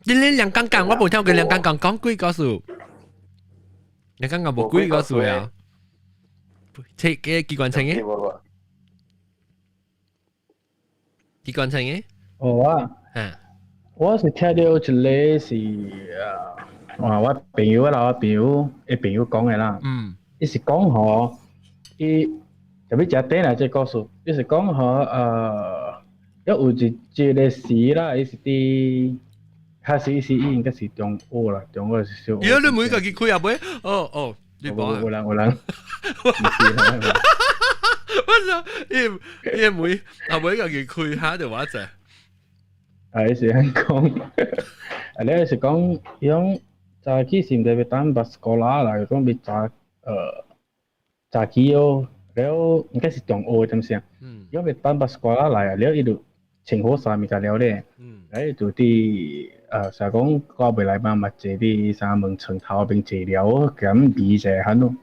你你兩剛剛我無聽過兩剛剛講鬼故事，兩剛剛無鬼故事啊？這個機關槍嘅，機關槍嘅。哦啊。我是聽著一个是啊，哇！我朋友啦，我朋友的朋友講的啦。伊是講吼，伊特別食短啦，這個故事，伊是講吼，抑有一個時啦，伊是佇，開始伊是伊應該是中學啦，中學是小學。咦？你每個去開啊？未？哦哦，你講。有人有人。我想，伊伊妹阿妹家己開下就話者。啊，伊是按講，啊，你是講，伊講早起是毋是欲等 bus 過來啦？講欲早早起哦，了應該是中學點聲？伊講欲等 bus 過來啊，了伊就穿好衫物件了咧，哎，就佇啥講我袂來嘛，嘛坐佇啥門床頭邊坐了，共味一下款咯。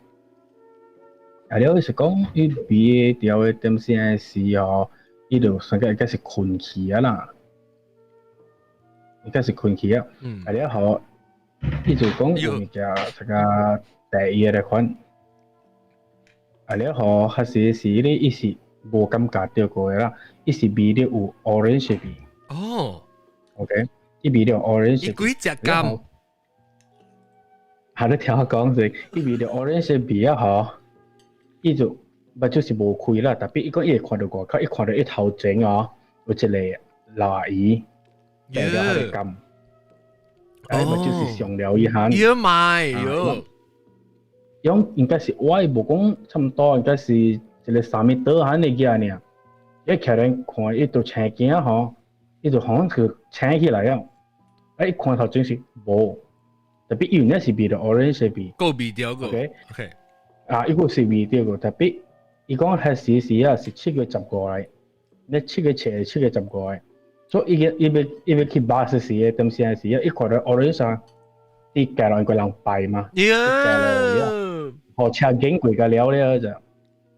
啊，了伊是講伊味著的點聲的時候，伊就算個應該是睏去啊啦。應該是睏去啊，啊了後，伊就講有物件這個第一的款，啊了後，彼時時咧，伊是無感覺著過的啦，伊是味著有 orange 味。OK，伊味著 orange。伊幾隻柑？哈，你聽我講者，伊味著 orange 味啊吼，伊就目睭是無開啦，特別伊講伊會看著外口，伊看著伊頭前哦，有一个老阿姨。戴了彼个柑，哎，目睭是上了一下。喲媽喲！用應該是我無講差毋多，應該是一个3米多漢的囝爾。伊徛咧看，伊就青驚吼，伊就好像去醒起來啊！哎，伊看頭前是無，特別伊有影是味著 orange 味。閣味著個。 OK。 OK。啊，伊閣是味著個，特別伊講彼時時啊是7月15來，咧7月77月15的，所以伊個伊欲伊欲去巴士時的當時時啊，伊看著 orange 衫，佇街路個人拜嘛，街路予車經過甲了了就，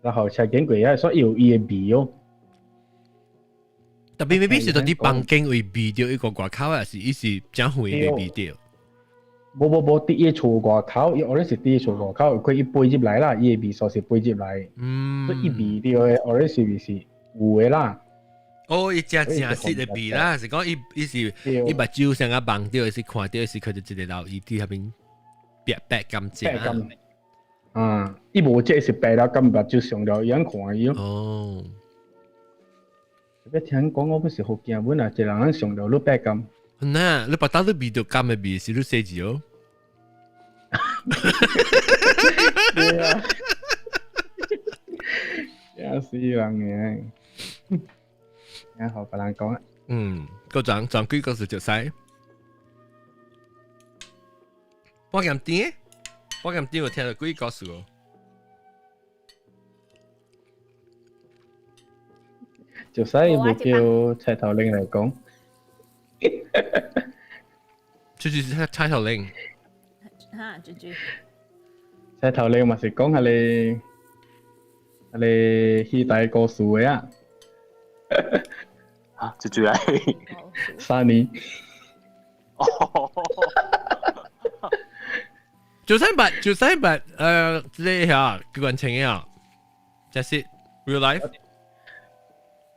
然後車經過啊，所以有伊的味哦。特別未必是佇房間位味著一個外口啊，是伊是誠遠的味著。無無無，佇伊厝外口，伊 orange 是佇伊厝外口，佢伊飛入來啦，伊的味素是飛入來。所以伊味著的 orange 味是有的啦。哦，伊誠誠實的味啦，是講伊伊是伊目睭上啊望著，是看著是看著一个老姨佇彼邊白白乾淨。啊，伊無這是白了，咁目睭上了伊按看伊。別聽講，我不是福建，本來一個人上了你白柑。那你把當你味著柑的味是你寫字哦。對啊，嚇死人嘅。然後別人講啊。嗯，個講講幾個是就使。半鹹甜，半鹹甜有聽到鬼故事哦。就使無叫菜頭玲來講。就是菜頭玲。哈，豬豬。菜頭玲嘛是講彼個彼個戲台故事的啊。啊，豬豬來。三年。哦。九三八，938，這個下幾關情啊？這是 real life。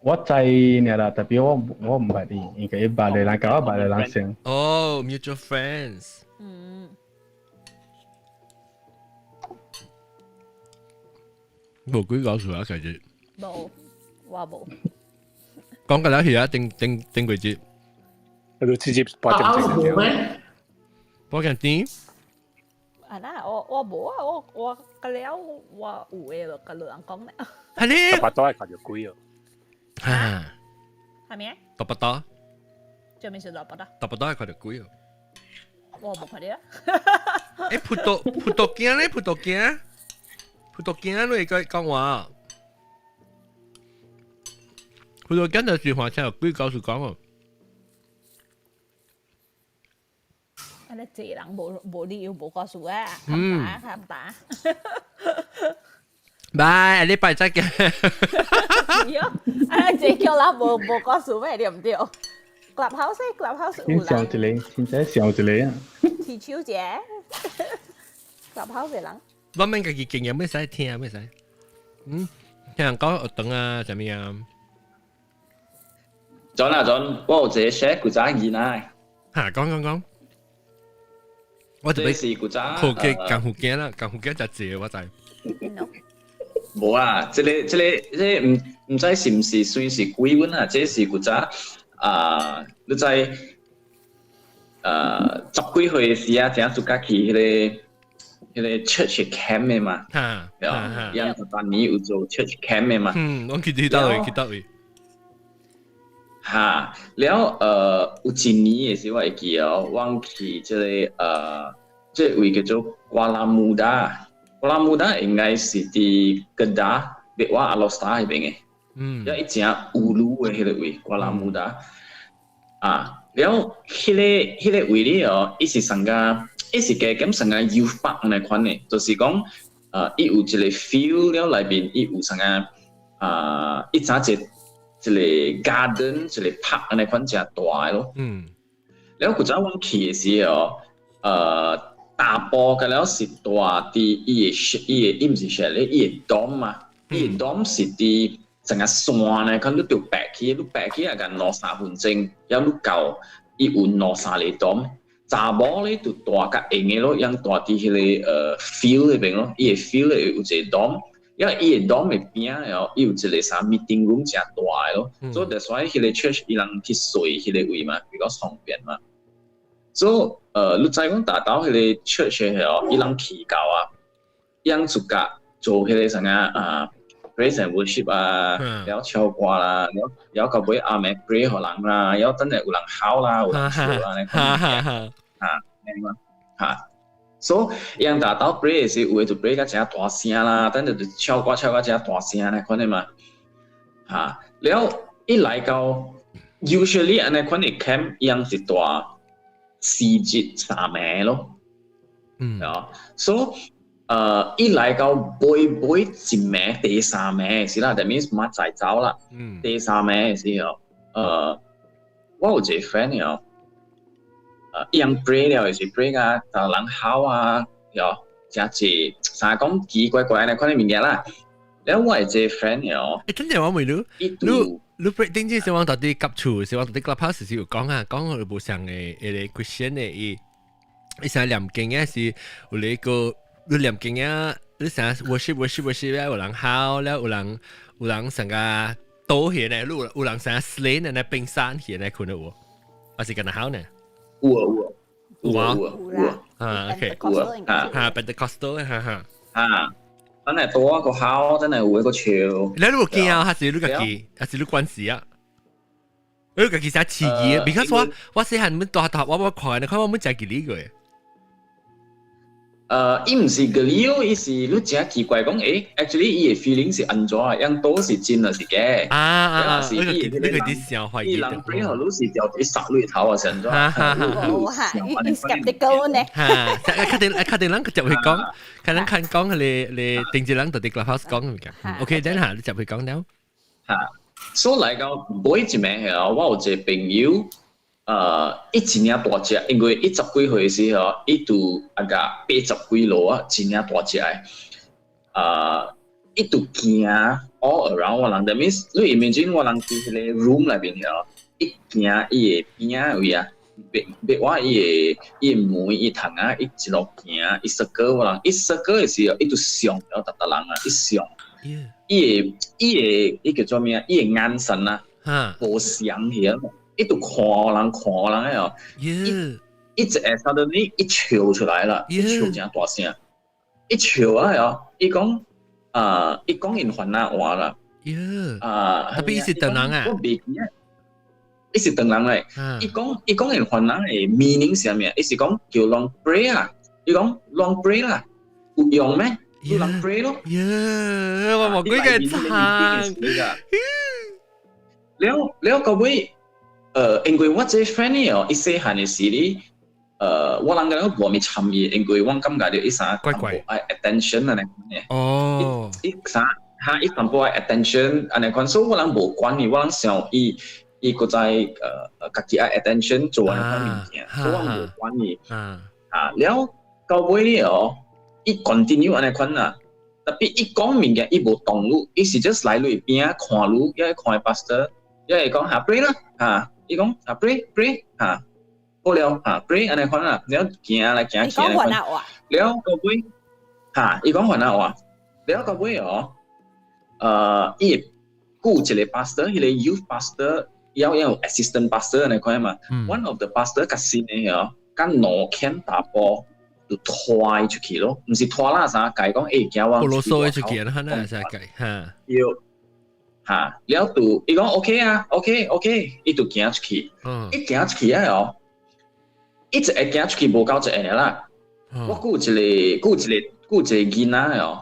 我知爾啦，特別我毋捌伊，因為伊捌的人，佮我捌的人先。哦，mutual friends。嗯。無鬼搞事啊，其實。無，我無。講個了去啊，頂頂頂幾節。佢都直接八點鐘咩？8點。啊那我無啊，我個了我有的就佮人講咧。係咧。八多係看著鬼哦。啊。係咪？大巴多。做咩事大巴多？大巴多係看著鬼哦。我無看著。欸，葡萄鏡咧，葡萄鏡，葡萄鏡你會講話。葡萄鏡就是話聽鬼故事講哦。啊！你濟人無理由無故事啊，嗯，冚打。拜，禮拜再見。係啊，啊！濟叫人無故事咩？對毋對？Clubhouse，Clubhouse 有人。笑一個，現在笑一個啊。提手者，Clubhouse 的人。我們家己經驗欲使聽，欲使。嗯，聽人講學堂啊，啥物啊？準啊準，我有一個 share 古早囡仔。哈，講講講。我特別是古早，好嘅，江湖鏡啦，江湖鏡就濟，我知。無啦，這個毋知是毋是算是鬼阮啊？這是古早啊，你知十幾歲時啊，正暑假去彼個 church camp 的嘛，哈，伊十八年有做 church camp 的嘛。嗯，我去佗位，去佗位。哈，了有一年的時我會記哦，我去這個這個位叫做瓜拉穆達，瓜拉穆達應該是佇吉達別瓦阿羅斯塔彼邊的，嗯，了伊誠烏魯的彼個位瓜拉穆達，啊，了彼個位咧哦，伊是上個，伊是加減上個 youth park 按呢款的，就是講，伊有一個 field 了內面伊有啥個，啊，伊早一個 garden，一個 park 按呢款誠大的咯。嗯。了古早阮去的時候，大埔個了是蹛佇伊的伊的伊毋是 chalet，伊的 dorm 嘛，伊的 dorm 是佇成個山呢，看你著爬去，你爬去也共兩三分鐘，了你到伊有兩三個 dorm，查某咧就蹛較閒的咯，用蹛佇彼個field 彼邊咯，伊的 field 有一個 dorm。因為伊個 dorm 的邊仔哦，伊有一個啥 meeting room 誠大的咯，所以 that's why 彼個 church 伊人去睡彼個位嘛，比較方便嘛。所以你知講達到彼個 church 的哦，伊人去到啊，伊人自家做彼個啥個啊 praise and worship 啊，了唱歌啦，了了到尾暗暝 pray 予人啦，了等下有人哭啦，有人笑啦，按呢款啊，按呢款哈。所以，伊人達到 pray 的時，有的就 pray 甲誠大聲啦，等下就唱歌唱甲誠大聲按呢款的嘛。哈，了一來到，usually 按呢款的 camp，伊人是蹛4日3暝咯。嗯。啊，所以，一來到尾尾一暝，第三暝是啦，that means 明仔走啦。嗯。第三暝的時候，我有一個 friend 哦。伊人 pray 了，就是 pray 啊，逐人哭啊，喲，誠濟，啥講奇奇怪怪按呢款的物件啦。了我的這個 friend 哦，欸，等陣我問你，你 pray 頂次是往到底夾厝，是往到底 clubhouse 是有講啊，講佢無相的一個 Christian 的伊，伊啥念經的是有一個你念經啊，你啥 worship worship worship 了有人哭了，有人成個倒起來，有有人啥 slain 的那冰山起來，看到有，還是跟他哭呢？有啊有啊有有啊啊，OK，有啊啊哈，Pentecostal 哈哈啊，真係多一個哭，真係有一個笑。你有驚啊？還是你家己？還是你關事啊？你家己啥刺激？because 我細漢們大大我看，你看我們食幾呢個？伊毋是 geli 哦，伊是你真奇怪講，actually 伊嘅 feeling 是按怎啊？樣都是真還是假？啊啊啊！是伊呢個啲小懷疑。伊人 pray 予你是掉佇殺你頭啊，是按怎？哦哈，伊 skeptical 呢？哈，確定確定人就會講，可能看講你你定住人就佇 clubhouse 講物件。OK，等下你就會講了。哈，所以來講，每一暝係我有一個朋友。伊真正大隻，因為伊十幾歲時候，伊就啊個80幾路啊，真正大隻的。伊就行 all around 我人，that means 你 imagine 我人佇彼個 room 內面吼，伊行伊的邊仔位啊，別別我伊的門伊窗啊，伊一路行，伊 circle 我人，伊 circle 的時候，伊就上了逐逐人啊，伊上，伊的伊叫做咩啊？伊的眼神啊，無相去啊。伊就看人看人的哦，伊一直會 suddenly 一笑出來啦，一笑真大聲，一笑啊哦，伊講啊，伊講𪜶番仔話啦，啊，特別伊是唐人啊，我袂記啊，伊是唐人來，伊講𪜶番仔的 meaning 是啥物啊？伊是講叫人 pray 啊，伊講人 pray 啦，有用咩？有人 pray 咯，耶，我無幾個慘，了了到尾。因為我這個 friend 呢哦，伊細漢的時哩，我人個無咪參與，因為我感覺到伊啥怪怪愛 attention 按呢款的。哦。伊啥哈伊淡薄愛 attention 按呢款，所以我人無管伊，我人想伊伊閣在家己愛 attention 做按呢款物件，所以我無管伊。啊，了到尾呢哦，伊 continue 按呢款啊，特別伊講物件伊無動你，伊是 just 來你邊仔看你，抑看 pastor，抑會講哈 pray 啦，哈。伊講啊 pray pray 哈，好了哈 pray 按呢款啦，了行來行去按呢款，了到尾哈，伊講番仔話，了到尾哦，伊會雇一個 pastor，彼個 youth pastor，要有 assistant pastor 按呢款嘛，one of the pastor 較新的哦，佮兩牽大步就拖伊出去咯，毋是拖拉啥，共伊講欸，行我啰嗦出去啦，那是計哈。對。哈，了就伊講 OK 啊，OK OK，伊就行出去，伊行出去啊哦，伊一個行出去無夠一個啦。我閣有一個，閣有一個，閣有一個囡仔哦，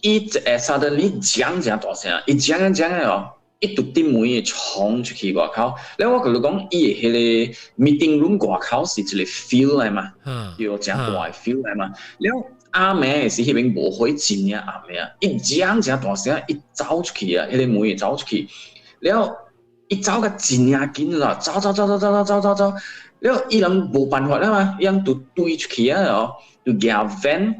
伊一個 suddenly 講誠大聲，伊講講哦，伊就佇門會衝出去外口。了我共你講，伊的彼個 meeting room 外口是一個 field 來嘛，有誠大的 field 來嘛。了暗暝的時，彼邊無火真正暗暝啊！伊講誠大聲，伊走出去啊，彼個門會走出去。了，伊走甲真正緊啦，走走走走走走走走，了伊人無辦法啦嘛，伊人就追出去啊哦，就舉 van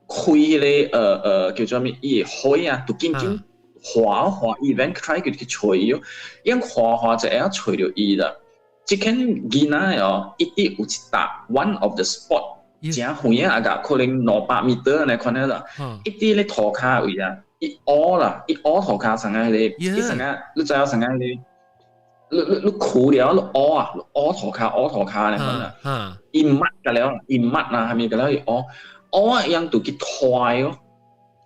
開彼個叫做啥物？伊的火啊，就緊緊劃劃伊 van try 去揣伊哦，伊人劃劃就會曉揣著伊啦。這間囡仔哦，一直有一搭 one of the spot。誠遠啊，個可能200米按呢款啦，一佇咧塗跤位啊，伊烏啦，伊烏塗跤上個彼個，伊上個你知影上個彼個，你你跍了，你烏啊，烏塗跤烏塗跤按呢款啦，伊毋捌個了，伊毋捌啊，啥物個了伊烏烏啊，伊樣就去拖咯，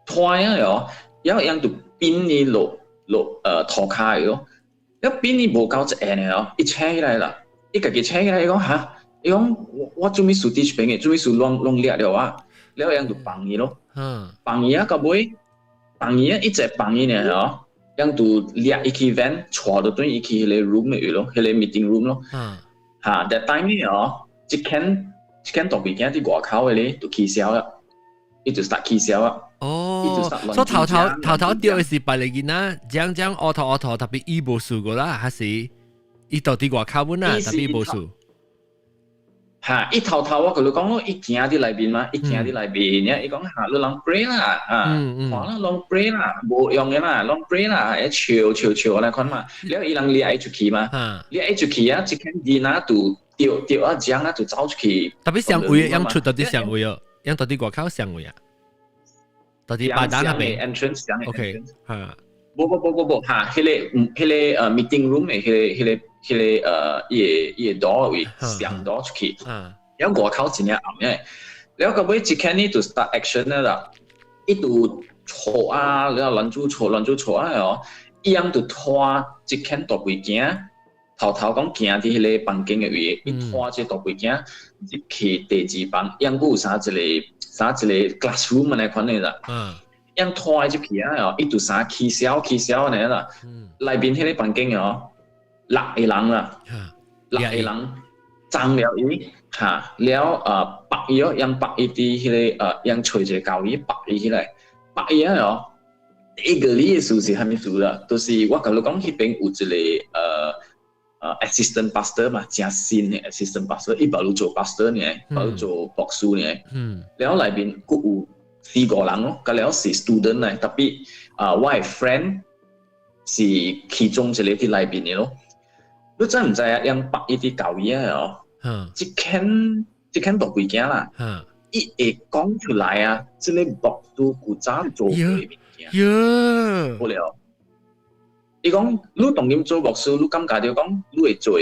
拖啊哦，然後伊樣就變伊落落塗跤咯，一變伊無夠一下呢哦，伊醒起來啦，伊家己醒起來，伊講哈。伊講我做咩事佇這邊的，做咩事攏攏掠著我，了樣就放伊咯。放伊啊，到尾放伊啊，一直放伊呢哦，樣就掠伊去 van，帶到轉伊去彼個 room 的位咯，彼個 meeting room 咯。哈，that time 呢哦，這間大鼻囝佇外口的咧就起痟啦，伊就 start 起痟啦。哦，所以頭頭頭頭著的是別个囡仔，講講烏塗烏塗，特別伊無事過啦，還是伊到佇外口本啊，特別無事。哈，伊頭頭我共你講咯，伊行佇內面嘛，伊行佇內面，伊講哈，你人 pray 啦，啊，看啦，攏 pray 啦，無用的啦，攏 pray 啦，會笑笑笑按呢款嘛，了伊人掠伊出去嘛，掠伊出去啊，這間囡仔就著著啊，講啊就走出去。特別上位，樣出到底上位哦，樣到底外口上位啊，到底巴打那邊 entrance ，OK，哈。無無無無無，哈，彼個meeting room 的彼個伊個 door 位上 door 出去，了外口真正暗的，了到尾一間呢就 start action 啦，伊就坐啊，了亂做坐亂做坐啊哦，伊樣就拖一間大背鏡，頭頭講行佇彼個房間的位，伊拖這大背囝入去第二房，抑閣有啥一個啥一個 classroom 按呢款的啦。𪜶拖入去啊，哦，伊就啥起痟起痟按呢啦。內面彼個房間哦，六個人啦，六個人爭了伊，哈了縛伊哦，𪜶縛伊佇彼個𪜶揣一個膠椅縛伊起來，縛伊啊哦。一個你的事是啥物事啦？就是我共你講，彼邊有一個assistant pastor 嘛，誠新的 assistant pastor，伊無做 pastor 呢，無做牧師呢。了內面閣有四個人咯，佮了是 student 來，tapi 啊，我的 friend 是其中一個佇內面的咯。你知毋知啊？𪜶縛伊佇教椅仔哦，這間大背囝啦，伊會講出來啊，這個牧師古早做過的物件。喲，好了。伊講，你當今做牧師，你感覺著講你會做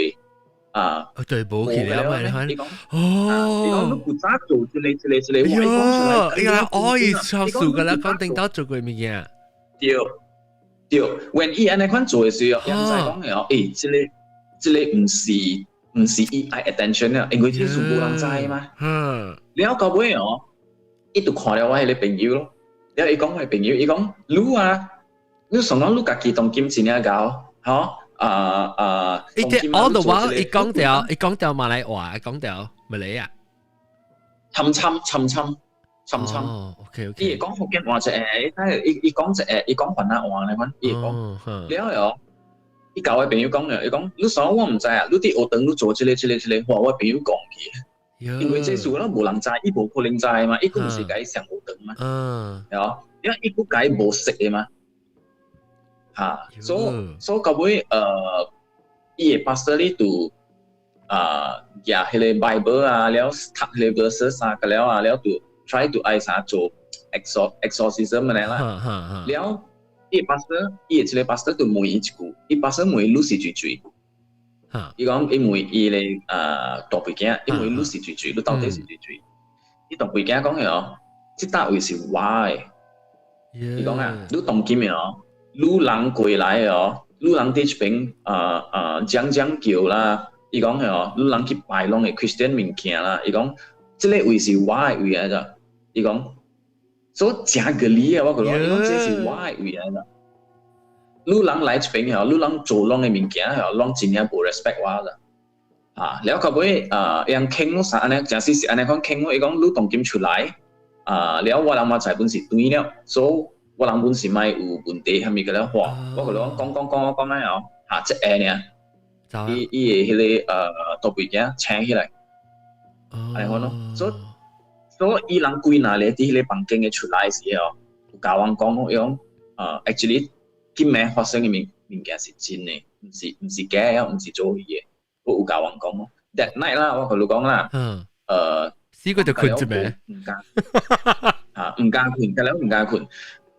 啊？對，無去了嘛？你講，哦，伊講你古早做這個這個這個，我講出來。伊講，哦，伊超數個啦，講頂到做過物件。對對，when 伊按呢款做的時候，人知講的哦，欸，這個這個毋是伊愛 attention 啊，因為這事無人知嘛。了到尾哦，伊就看了我彼個朋友咯，了伊講我朋友，伊講你啊。你想講你家己當今真正𠢕，吼啊啊！伊啲 all the while 伊講著，伊講著馬來話，講著馬來啊。參參參參參參。哦，OK OK。伊會講福建話一個，伊伊講一個，伊講番仔話呢款，伊會講。了後，伊共我朋友講了，伊講你想我毋知啊，你佇學堂你做這個這個這個，話我朋友講去。因為這事攏無人知，伊無可能知嘛，伊閣毋是共伊上學堂嘛。係哦，因為伊閣共伊無識的嘛。嚇，所以到尾伊個 pastor 哩就啊，舉彼個 Bible 啊，了讀彼個 verses 啊，個了啊，了就 try to 愛啥做 exorcism 按呢啦。了，伊個 pastor，伊個這個 pastor 就問伊一句，伊 pastor 問伊你是誰誰？伊講伊問伊個大背囝，伊問你是誰誰？你到底是誰誰？伊大背囝講的哦，這搭位是我的。伊講啊，你當今的哦。你人過來哦，你人佇這邊講講叫啦，伊講的哦，你人去拜攏的 Christian 物件啦，伊講這個位是我的位來著，伊講所以誠合理啊，我覺得，伊講這是我的位來著。你人來這邊哦，你人做攏的物件哦，攏真正無 respect 我啦。啊，了到尾啊，𪜶傾咯啥按呢，誠實是按呢款傾咯，伊講你當今出來，啊，了我人嘛知本是對了，所以我人本是莫有問題，啥物個了話，我共你講講講講講啊哦，嚇一下爾，伊伊的彼個大背囝請起來，按呢款咯，所以所以伊人幾若咧佇彼個房間的出來時哦，有共阮講咯，伊講actually 今暝發生的物件是真的，毋是假的，毋是做戲的，我有共阮講咯。That night 啦，我共你講啦，試過就睏一暝，毋敢，嚇毋敢睏，佮了毋敢睏。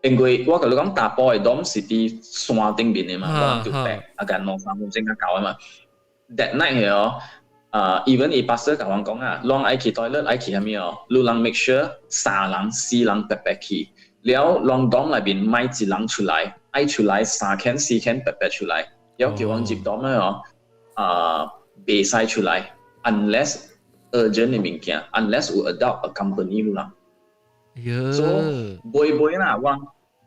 因為我共你講，大埔的 dorm 是佇山頂面的嘛，就白啊，共兩三分鐘較高的嘛。That night 哦，啊，even 伊 pastor 共阮講啊，攏愛去 toilet 愛去啥物哦，你人 make sure 三人四人白白去，了攏 dorm 內面莫一人出來，愛出來三間四間白白出來，了叫阮入 dorm 哦，啊，袂使出來，unless urgent 的物件，unless 有 adult accompany 你啦。所以尾尾啦，我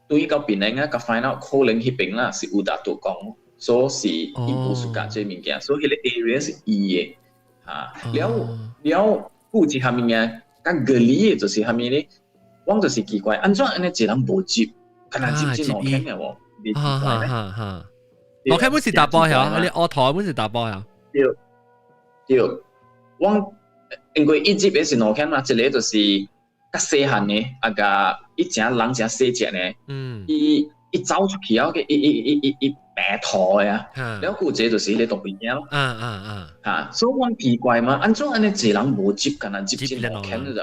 對到檳城啊，佮 find out 可能彼邊啦是有達到講，所以是伊無 suka 這物件，所以彼個 area 是伊的，嚇。了了，有一項物件較合理的就是啥物咧？我就是奇怪，按怎按呢一人無接，敢若接這兩間的無？哈哈哈哈！兩間本是查埔曉，你學堂本是查埔曉。對對，我因為伊接的是兩間嘛，一個就是較細漢的，啊共伊誠人誠細隻呢，伊伊走出去後，伊伊伊伊伊白塗的啊，了閣有一個就是彼個大背囝咯，嚇，所以我奇怪嘛，按怎按呢一個人無接，敢若接這兩間就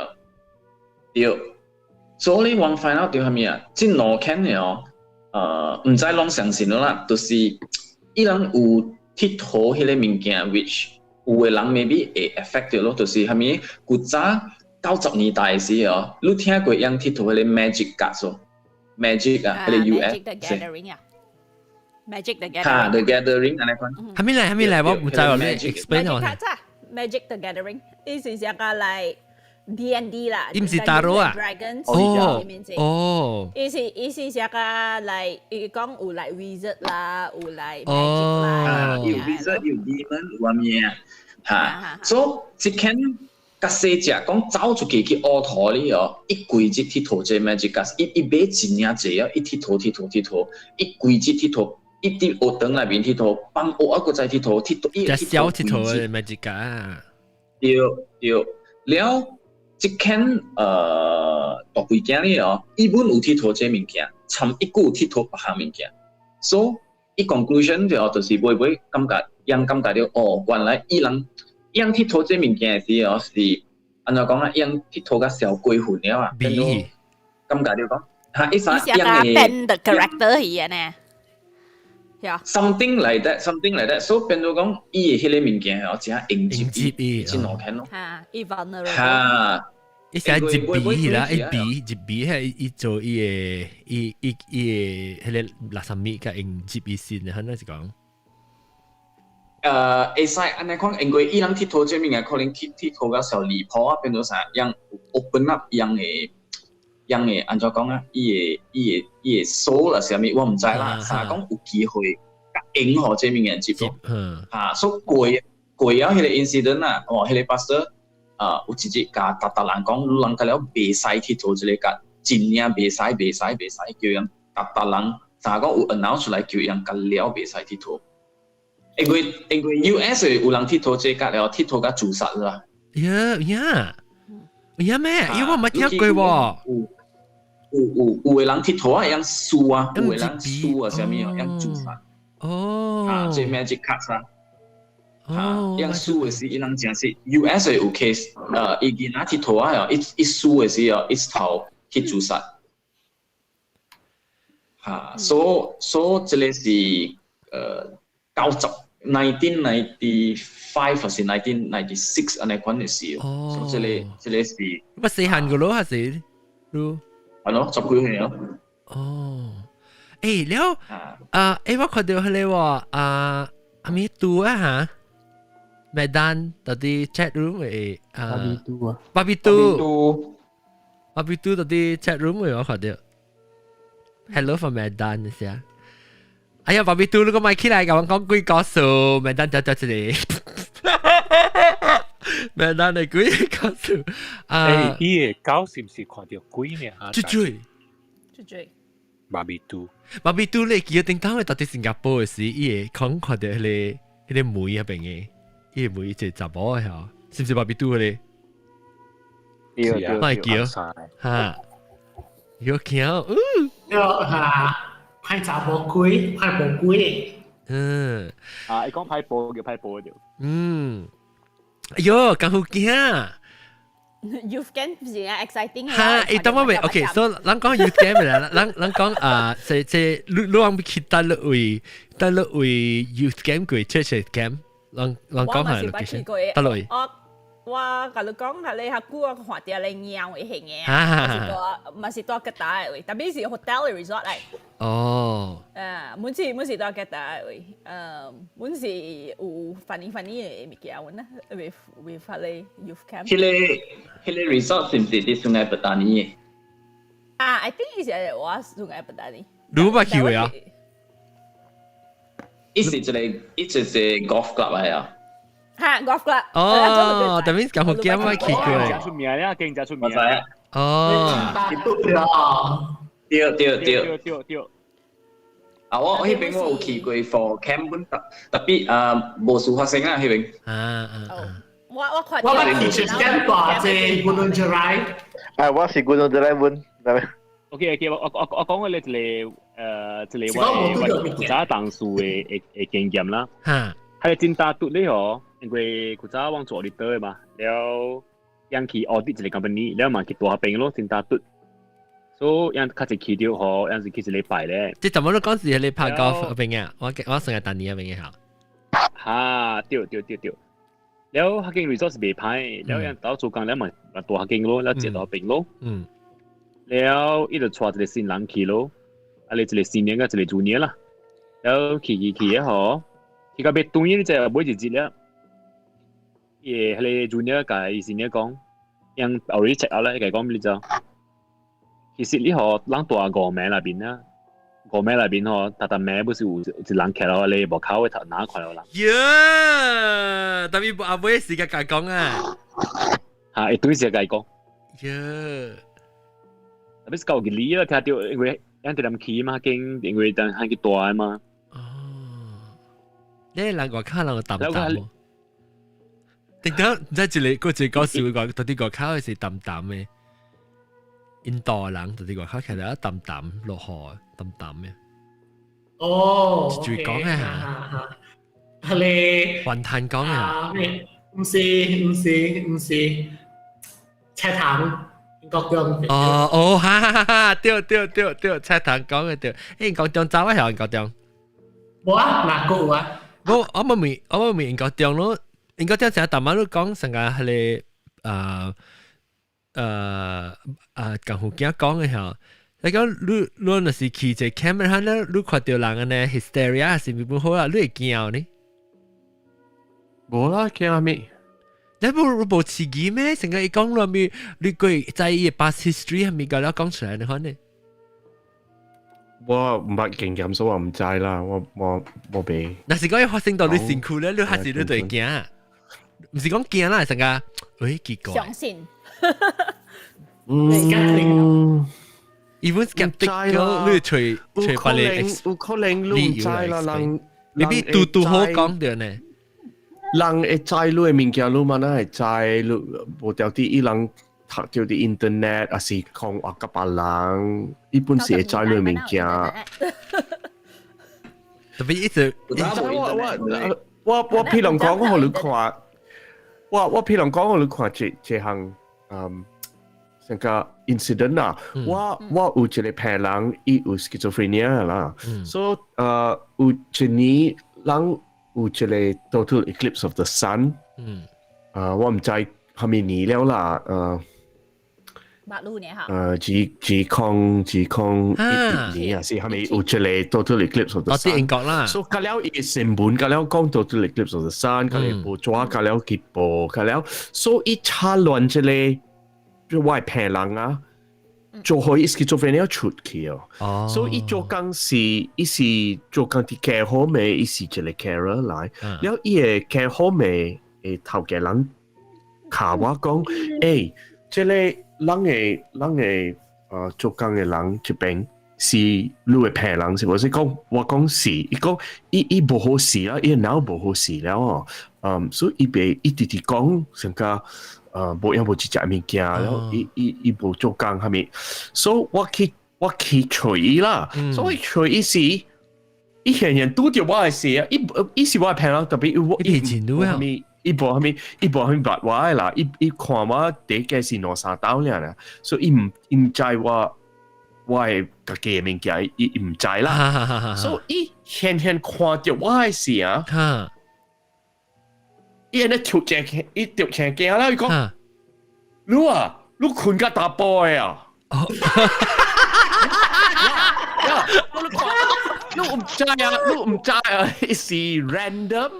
對，所以我 find out 著啥物啊？這兩間的哦，毋知攏相信啦，就是伊人有鐵佗彼個物件，which 有的人 maybe 會 affect 著咯，就是啥物古早90年代的時哦，你聽過𪜶𨑨迌彼個 magic card 無？Magic 啊，彼個 US Magic the Gathering 啊。Magic the 嚇 Gathering。 The Gathering 按呢款。係咪嚟？係咪嚟？我唔知喎，你 explain 我。 Magic the Gathering，伊是一個 like D&D 啦。伊毋是 Tarot 啊？ Dragons。哦哦。伊是一個 like 伊講有 like wizard 啦，有 like magic 啦。有 wizard 有 demon 有啥物啊？嚇，所以這間較細隻講走出去去學佗哩哦，伊規日𨑨迌這 magic 卡，伊伊買真爾濟啊，伊𨑨迌𨑨迌𨑨迌，伊規日𨑨迌，伊佇學堂內面𨑨迌，放學啊閣再𨑨迌，𨑨迌伊隻小𨑨迌的 magic 卡。對對，了，這間大背景哩哦，伊本有𨑨迌這物件，參一句有𨑨迌別項物件，所以伊 conclusion 就是尾尾感覺，人感覺著哦，原來伊人伊人𨑨迌這物件的時候是按怎講啊？伊人𨑨迌甲小鬼魂了啊，變做感覺著講，哈，伊啥伊是個 bend the character 去的呢。 Something like that, something like that，所以變做講，伊的彼个物件哦，真應接伊，真好看咯。嚇，伊 vulnerable。嚇。伊是一比啦，一比一比係伊做伊個伊伊伊个彼个垃圾物佮應接伊先，係咪是講？會使按呢款，因為伊人𨑨迌這物件可能去𨑨迌較小離譜啊，變做啥樣 open up 樣的樣的按怎講啊？伊的伊的伊的 soul 啦，啥物我毋知啦。啥講有機會應予這物件接咯。嚇，所以過過了彼個 incident 啊，哦，彼個 pastor 啊，有一日共逐逐人講，人甲了袂使去做這個甲真正袂使袂使袂使，叫人逐逐人，啥講有 announce 出來叫人共了袂使去做。因為因為 US 有人𨑨迌這個了，𨑨迌共自殺啦。呀呀呀咩？因為我沒聽過喎。有有有的人𨑨迌啊，會用輸啊，有的人輸啊，啥物哦，用自殺。哦。啊，這 magic cards 啊。哦。用輸的時，伊人真是 US 有 case，伊囡仔𨑨迌啊，伊伊輸的時哦，伊頭去自殺。哈，所所這个是九十 1995還是 1996 按呢款的事哦。所以這个這个是。我細漢個咯，還是？係咯，十幾歲咯。哦，欸了啊，欸我看著彼个喎，啊，阿咪拄啊哈，麥丹到底 chat room 的啊，巴比杜啊，巴比杜，巴比杜到底 chat room 的我看著，Hello from 麥丹一下。哎呀，巴比杜，你個麥起來，共我講幾個數，麥丹就就這個。麥丹的幾個數啊？欸，伊个狗是毋是看著鬼呢？追追追追。巴比杜，巴比杜你記得頂當去到佇新加坡的時，伊會講看著彼个彼个門彼邊的，伊個門一個查某的吼，是毋是巴比杜的？對啊，我會記哈，有驚，嗯，對哈，派查某鬼，派無鬼。嗯，啊，伊講派波叫派波就。嗯，哎喲，咁好驚。 Youth camp 是啊 exciting。哈，欸，等我未，OK，所以咱講 youth camp 啦，咱咱講啊，這這你你往去佗落位，佗落位 youth camp 過 church camp，咱咱講下 location，佗落位。我我共你講，係你較久我看著你貓會型的，嘛是蹛嘛是蹛吉打的位，tapi 是 hotel resort 來。哦。每次每次蹛吉打的位，阮是有 funny funny 的物件，阮啊，with with 彼个 youth camp。彼个彼个 resort 是毋是佇 Sungai Petani 的？啊，I think 是我 Sungai Petani。你捌去過啊？伊是一个，伊就是 golf club 來啊。哈，golf club。哦，that means 咁好驚我去過。出名啊，更加出名。哦。對對對對對對。啊，我我彼邊我有去過 for camp 本，tapi 啊無事發生啊，彼邊。啊啊。我我看。我捌去 camp 大隻 Gunung Jerai。啊，我是 Gunung Jerai 本， OK OK，我我我我講嘅咧一个一个我我古早同事的的的經驗啦。哈。彼个真大拄咧吼，因為古早我做 auditor 的嘛，了𪜶去 audit 一個 company，了嘛去大邊咯，真大拄。所以𪜶較濟去著吼，𪜶是去一禮拜咧。這怎麼你講是你拍 golf 彼邊啊？我我上個當年彼邊嚇。哈，對對對對。了彼間 resort 是袂歹，了𪜶到做工了嘛嘛蹛彼間咯，了接到邊咯。了伊就帶一個新人去咯，啊，你一個新娘佮一個 junior 啦。然後去去去嘅嗬，去到尾轉呢隻尾一日了，伊個彼個 junior 共伊 senior 講，𪜶 already check out 咧，伊共講你知，其實你嗬，人住五暝內邊啊，五暝內邊嗬，逐逐暝不是有一人徛落咧門口的頭哪看到人。呀，特別阿尾時間共講啊，嚇，會對時間講。呀，特別是舊嘅理啦，聽到因為𪜶佇南去嘛，經因為等喊去大嘛。哦，你人外口人有淡淡無？定得唔知一個個一個搞笑講，到底外口是淡淡的。印度人到底外口其實淡淡落雨淡淡嘅。哦，就講嘅嚇，係你雲吞講嘅嚇。唔是唔是唔是，菜頭國中。哦哦，哈哈哈！對對對對，菜頭講嘅對。欸，高中走啊，係高中？無啊，哪個有啊？我我冇問，我冇問高中咯。應該聽成日大媽都講成個係個啊啊啊，共福囝講嘅嚇。你講你你若是去一個 camp 咧，你看到人按呢 hysteria 是咪本好啦？你會驚呢？無啦，驚啥物？你無無刺激咩？成個伊講落面，你過在伊 past history 係咪夠了講出來的款呢？我毋捌經驗，所以我毋知啦。我我我袂。若是講伊發生到你身軀咧，你還是你就會驚。毋是講驚啦，成個，喂，奇怪。相信。嗯。 Even skeptical，你揣揣別個，有可能你毋知啦，人 maybe 拄拄好講著呢。人會知你的物件，你嘛哪會知？你無條啲伊人讀著佇 internet，抑是講話佮別人，伊本是會知你的物件。特別一直，我我我我譬如講，我予你看，我我譬如講，我予你看這這項，嗯，成個 incident 啊，我我有一個朋友，伊有 schizophrenia 啦，所以有一年人有一個 total eclipse of the sun，我毋知蝦米年了啦，馬路呢哈？二二空二空一一年啊，是蝦米有一個 total eclipse of the sun？哦，佇英國啦。所以隔了伊新聞，隔了講 total eclipse of the sun，隔了報紙，隔了去報，隔了，所以插亂這個，我的朋人啊，做予伊 schizophrenia 出去哦。所以伊做工是，伊是做工佇 care home 的，伊是一個 carer 來，了伊的 care home 的頭家人敲我講，欸，這個人的人的做工的人這邊是你的朋人是無？是講我講是，伊講伊伊無好勢啦，伊腦無好勢了哦，嗯，所以伊袂伊直直講成個無閒無一隻物件，然後伊伊伊無做工蝦米，所以我去我去揣伊啦，所以揣伊時，伊顯然拄著我的時啊，伊伊是我的朋友，特別伊伊真女啊。伊無蝦米，伊無蝦米捌我的啦，伊伊看我第一個是兩三兜爾啦，所以伊毋伊毋知我我的家己的物件，伊伊毋知啦，所以伊顯顯看著我的時啊，伊按呢跳正，伊跳正驚啦，伊講，你啊，你睏甲查埔的啊？我看，你毋知啊，你毋知啊，伊是 random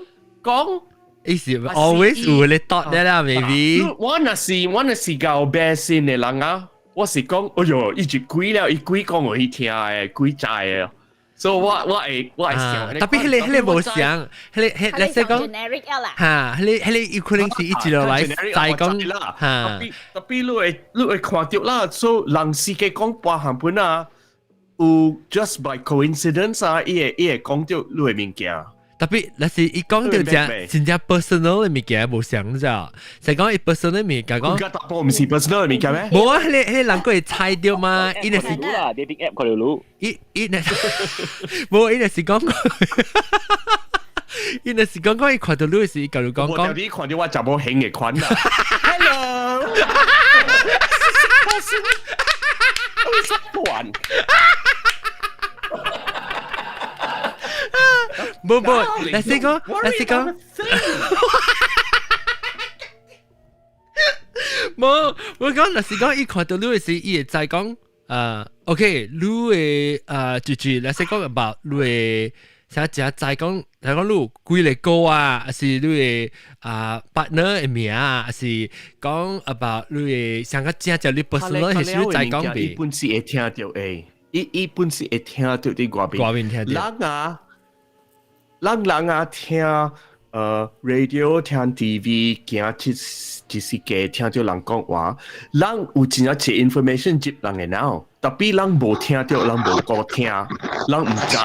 講。伊是 always 有咧 thought 咧啦，maybe。我若是我若是較迷信的人啊，我是講，哎喲，伊一鬼了，伊鬼講予伊聽的，鬼知的，所以我我會我會想。特別彼個彼個無想，彼個彼，let's say 講，嚇，彼個彼個有可能是一直落來再講，嚇。特別你會你會看著啦，所以人世界講半項本啊，有 just by coincidence 啊，伊會伊會講著你的物件。特別，若是伊講著正真正 personal 的物件無相，你知影？就講伊 personal 物件講，大波毋是 personal 的物件咩？無啊，彼個彼個人閣會猜著嘛？伊若是啦，dating app 看著路。伊伊若無，伊若是講，伊若是講講伊看著你是，伊共你講講。你看著我查某型的款啦。Hello，款。無無，若是講，若是講，無，我講若是講，伊看著你的時，伊會知講，OK，你的就就，若是講 about 你的成日知講，聽講你有幾个歌啊，還是你的啊 partner 的名啊，還是講 about 你的上個正正你 personal 係屬於知講伊本是會聽著的，伊本是會聽著佇外面。外面聽著。人啊，咱人啊聽radio 聽 TV 行一一時間聽著人講話，人有真正濟 information 入人的腦，tapi 人無聽著，人無顧聽，人毋知。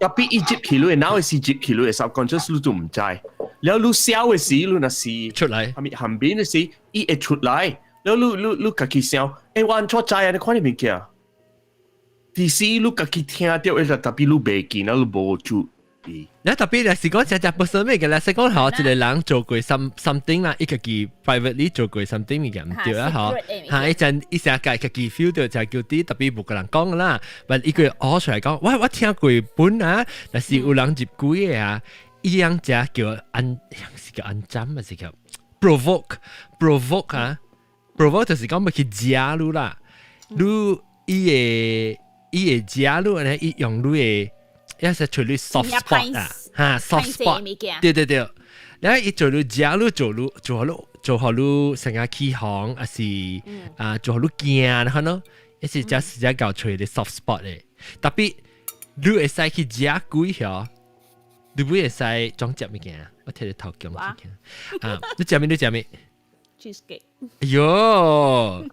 tapi 伊入去你的腦的時，入去你的 subconscious 你都毋知。了你痟的時，你若是出來，啥物含邊的時，伊會出來。了你家己想，欸，我按怎知啊？你看你物件。其實你家己聽著，tapi 你袂記，你無注意。你 tapi 若是講真正不是咩嘅啦，是講吼一個人做過 something 啦，伊家己 privately 做過 something 物件毋對啊，吼，嚇，伊陣伊成日家己 feel 到就叫啲 tapi 無共人講啦，但伊個學出來講，我聽過本啊，但是有人入鬼的啊，伊樣只叫安，是叫安針還是叫 provoke provoke 啊？provoke 就是講欲去食你啦，你伊會食你呢，伊用你的。一是處理 soft spot 啊，嚇 soft spot，對對對，然後伊做你食你做你做好你做好你成個起哄，還是啊做好你驚，然後呢，伊是只是只搞出的 soft spot 的，tapi 你會使去食鬼曉，你不會使裝食物件，我睇你頭強去啊，你食咩？你食咩？Cheesecake。哎喲，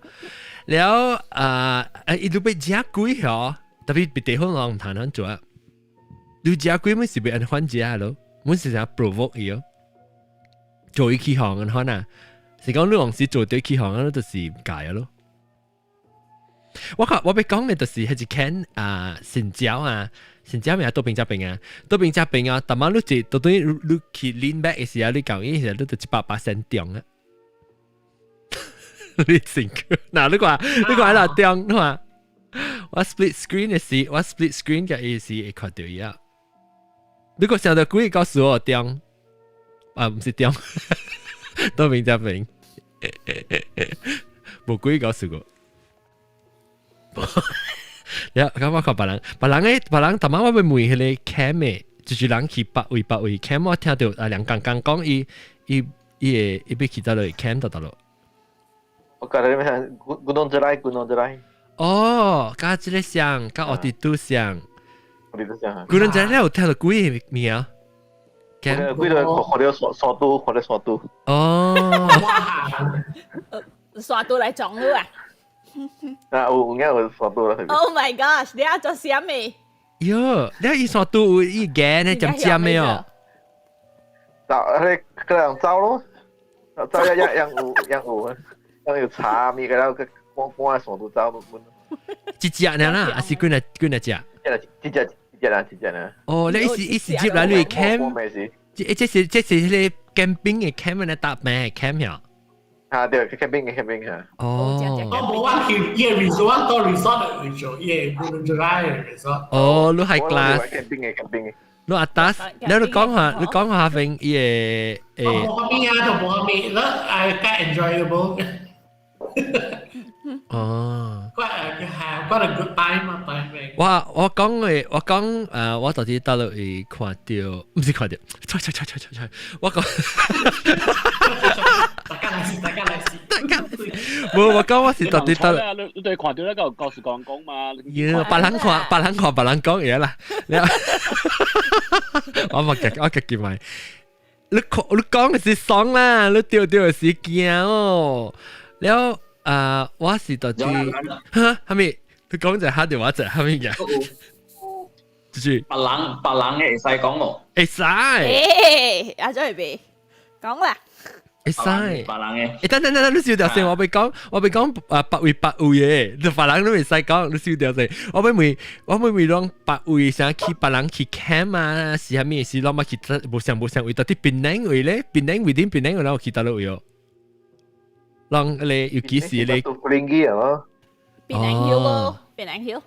了啊，伊都欲食鬼曉，tapi 別地方人毋通按做啊。你食鬼咪是欲按款食咯，阮是想 provoke 伊哦，做伊起哄按款啊，是講你往時做對起哄，你就是解咯。我看我欲講的就是彼一間啊，新蕉啊，新蕉名多邊只邊啊，多邊只邊啊，逐擺你一到底你去 lean back 的時候，你講伊時你就100%中啊。你成嗱你看你看喺哪中，你看我 split screen 的時，我 split screen 嘅意思會看著伊啊。如果想著鬼告訴我中，啊毋是中，多邊只邊，無鬼告訴我。了，咁我看別人，別人誒，別人逐擺我欲問彼個 camp 的，就是人去別位別位 camp，我聽著啊，人剛剛講伊伊伊會伊欲去佗落 camp 佗佗落。我覺得你咩？Gunung Jerai，Gunung Jerai。哦，佮這个像，佮我哋都像。我哋都像。 Gunung Jerai 你有聽著鬼名啊？鬼都看著山山都，看著山都。哦。山都來撞你啊！啊，有影有山都啦。 Oh my gosh！你愛做啥物？喲，你伊山都有伊個呢，尖尖的哦。走，彼個人走咯，走一一樣有樣有，樣有茶物個，然後個趕趕山都走本。一隻爾啦，還是幾若幾若隻？一隻一隻啦，一隻啦。哦，你伊是伊是入來你 camp，這是彼個 camping 的 camp 呢，搭咩 camp 呀？啊對，camping 嘅 camping 嚇。哦。我無我去伊個 resort 到 resort 去做，伊個 Gunung Jerai resort。哦，你 high class。 camping 嘅 camping 嘅。你 atas，你講下邊伊個誒。無啥物啊，就無啥物，你係較 enjoyable。哦。 Quite quite a good time 啊，time。我講的，我講我到底佗落會看著，毋是看著，錯錯錯錯錯錯，我講。大家來試，大家來試，大家。無，我講我是到底佗落。你對看著那個告訴講講嘛？喲，別人看，別人看，別人講嘢啦。我冇記，我記埋。你看，你講的是爽啦，你對對的是驚哦。了啊，我是到底哈，啥物？你講一下電話就啥物嘢？就是別人會使講哦。會使。欸，阿仔未講啦。會使。別人的。欸，等等等等，你燒掉先，我欲講，我欲講啊，別位別位的，你別人你會使講，你燒掉先。我欲問攏別位啥去別人去 camp 啊，是啥物是攏捌去無相無相位，到底檳城位咧？檳城位頂檳城位，有去佗落位哦？攏咧，尤其是咧。檳城啊。檳城 Hill 咯，檳城 Hill。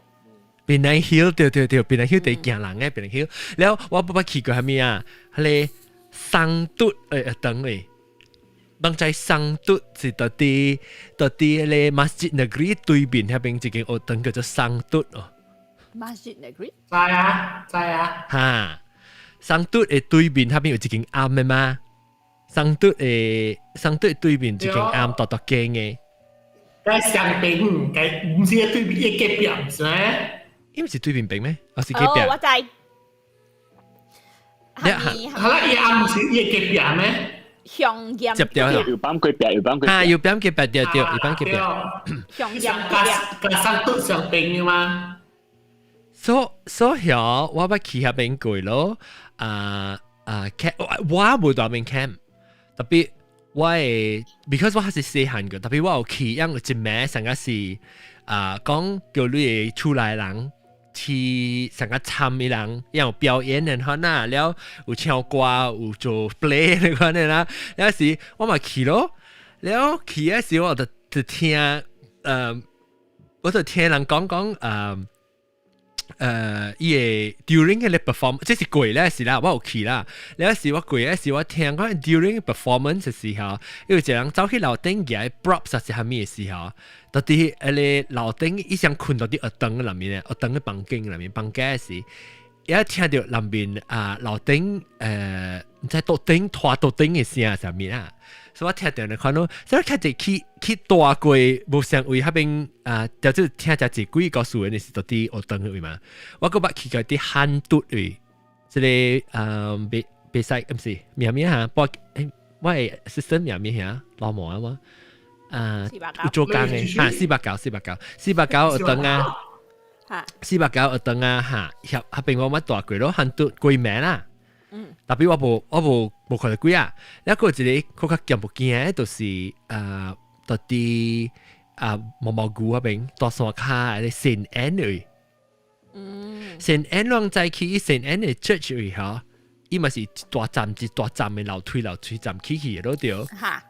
檳城 Hill 對對對，檳城 Hill 第驚人的檳城 Hill。了我捌捌去過啥物啊？彼個桑嘟等位。人知桑嘟是佇彼個 Masjid Negeri 對面彼邊一間學堂叫做桑嘟哦。 Masjid Negeri？知啊知啊。哈，桑嘟的對面那邊有一間暗的嘛？桑嘟的對面一間暗大大間的。該上邊，該毋是對面一隔壁，毋是咩？伊毋是對面邊咩？我是隔壁。哦，我知。係啦，伊暗毋是伊隔壁咩？香鹽接掉有幫佢壁，有幫佢啊，有幫佢壁，對對，有幫佢壁。香鹽加桑嘟上邊嘅嘛？所以我捌去遐邊過咯。啊啊，camp 我無蹛邊 camp，特別我會，because 我還是細漢個，特別我有去，因為一暝上個是啊，講叫你的厝內人去上個參伊人，有表演的可呐，了有唱歌，有做 play 那款的啦，了時我嘛去咯，了去的時我就聽，我就聽人講講，伊個 during 個 perform，這是過咧時啦，我有去啦。了時我過咧時，我聽講 during performance 的時候，有一個人走去樓頂舉 props 是啥物的時候，到底彼个樓頂伊想睏到佇學堂內面，學堂的房間內面，房間時，伊聽著內面啊樓頂毋知桌頂拖桌頂的聲啥物啊。所以我聽著咧看到，所以我聽去去大過無相位彼邊啊，就聽著一幾個故事的是到佇學堂位嘛。我閣捌去過佇漢都位，這个啊，袂袂使，毋是名名哈，我我的 assistant 名名遐老毛啊嘛，啊，有做工的哈，四百九四百九四百九學堂啊，四百九學堂啊哈，遐彼邊我捌蹛過咯，漢都規暝啦。特別我無看著鬼啊！了閣有一個較驚不驚的，就是啊，到佇啊毛毛谷彼邊大山跤的聖安位。聖安攏知去聖安的 church 位吼，伊嘛是一大站一大站的樓梯樓梯站起去的咯對。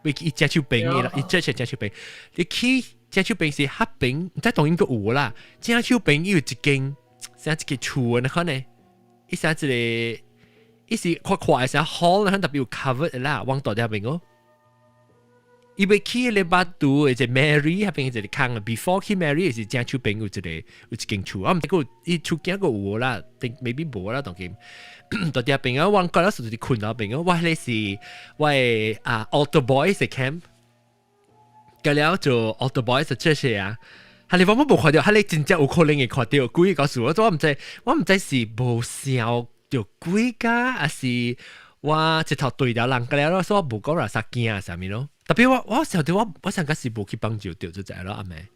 伊伊正手邊的啦，伊 church 正手邊。你去正手邊是彼邊，毋知當然閣有啦。正手邊伊有一間啥一個厝的可能，伊啥一個。伊是看看的時 hall 咱特別有 cover 的啦，往大條邊哦。伊欲去咧巴杜，一個 Mary 彼邊一個空，before 去 Mary 是正手邊有一個有一間厝，我毋知閣伊厝囝閣有無啦，定 maybe 無啦，當今。到條邊啊，我覺得是睏到邊哦，我彼個是我的啊 Altar Boys 的 camp，過了做 Altar Boys 的這些啊。係你我冇看到，係你真正有可能會看到鬼告訴我，我毋知，我毋知是無想著鬼㗎，還是我一頭對著人個了，所以我無講啦啥驚啥物咯。特別我想著我我上個是無去幫助著就知咯，阿妹。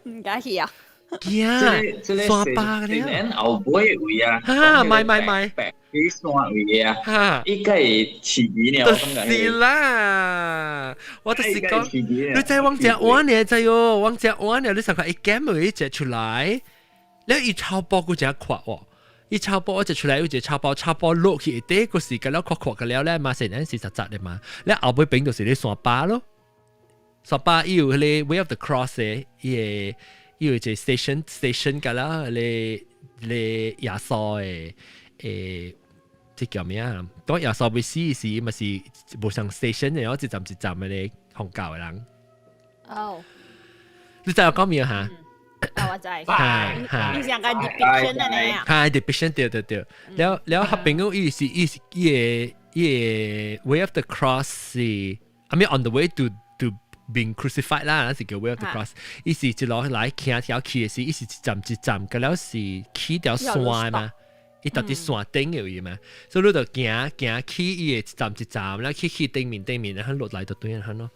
毋敢去啊！驚，山巴咧，後尾位啊，哈，買買買，白去山位啊，哈，伊個會飼魚呢，我感覺是啦，我就是講，你知往食碗呢，知喲，往食碗呢，你上看一間會一隻出來。了伊草包閣誠闊喎，伊草包一隻出來有一個草包，草包落去底個時間了闊闊個了咧嘛，顯然是實實的嘛。了後尾邊就是咧山巴咯，山巴伊有彼個 Way of the Cross 的，伊個伊有一個 station station 個啦，咧咧耶穌的這叫咩啊？當耶穌欲死時，嘛是無像 station 的，一站一站的咧奉教的人。哦，你知我講咩哈？啊，我知。你想講 depiction 的呢？哈，depiction 對對對。了了，彼邊講伊是伊是伊個伊個 Way of the Cross 是，I mean on the way to being crucified 啦，是叫 Way of the Cross。伊是一路來行條去的時，伊是一站一站，個了是起條山嘛。伊到佇山頂的位嘛，所以你就行行去伊個一站一站，了去去頂面頂面，然後落來就對了咯。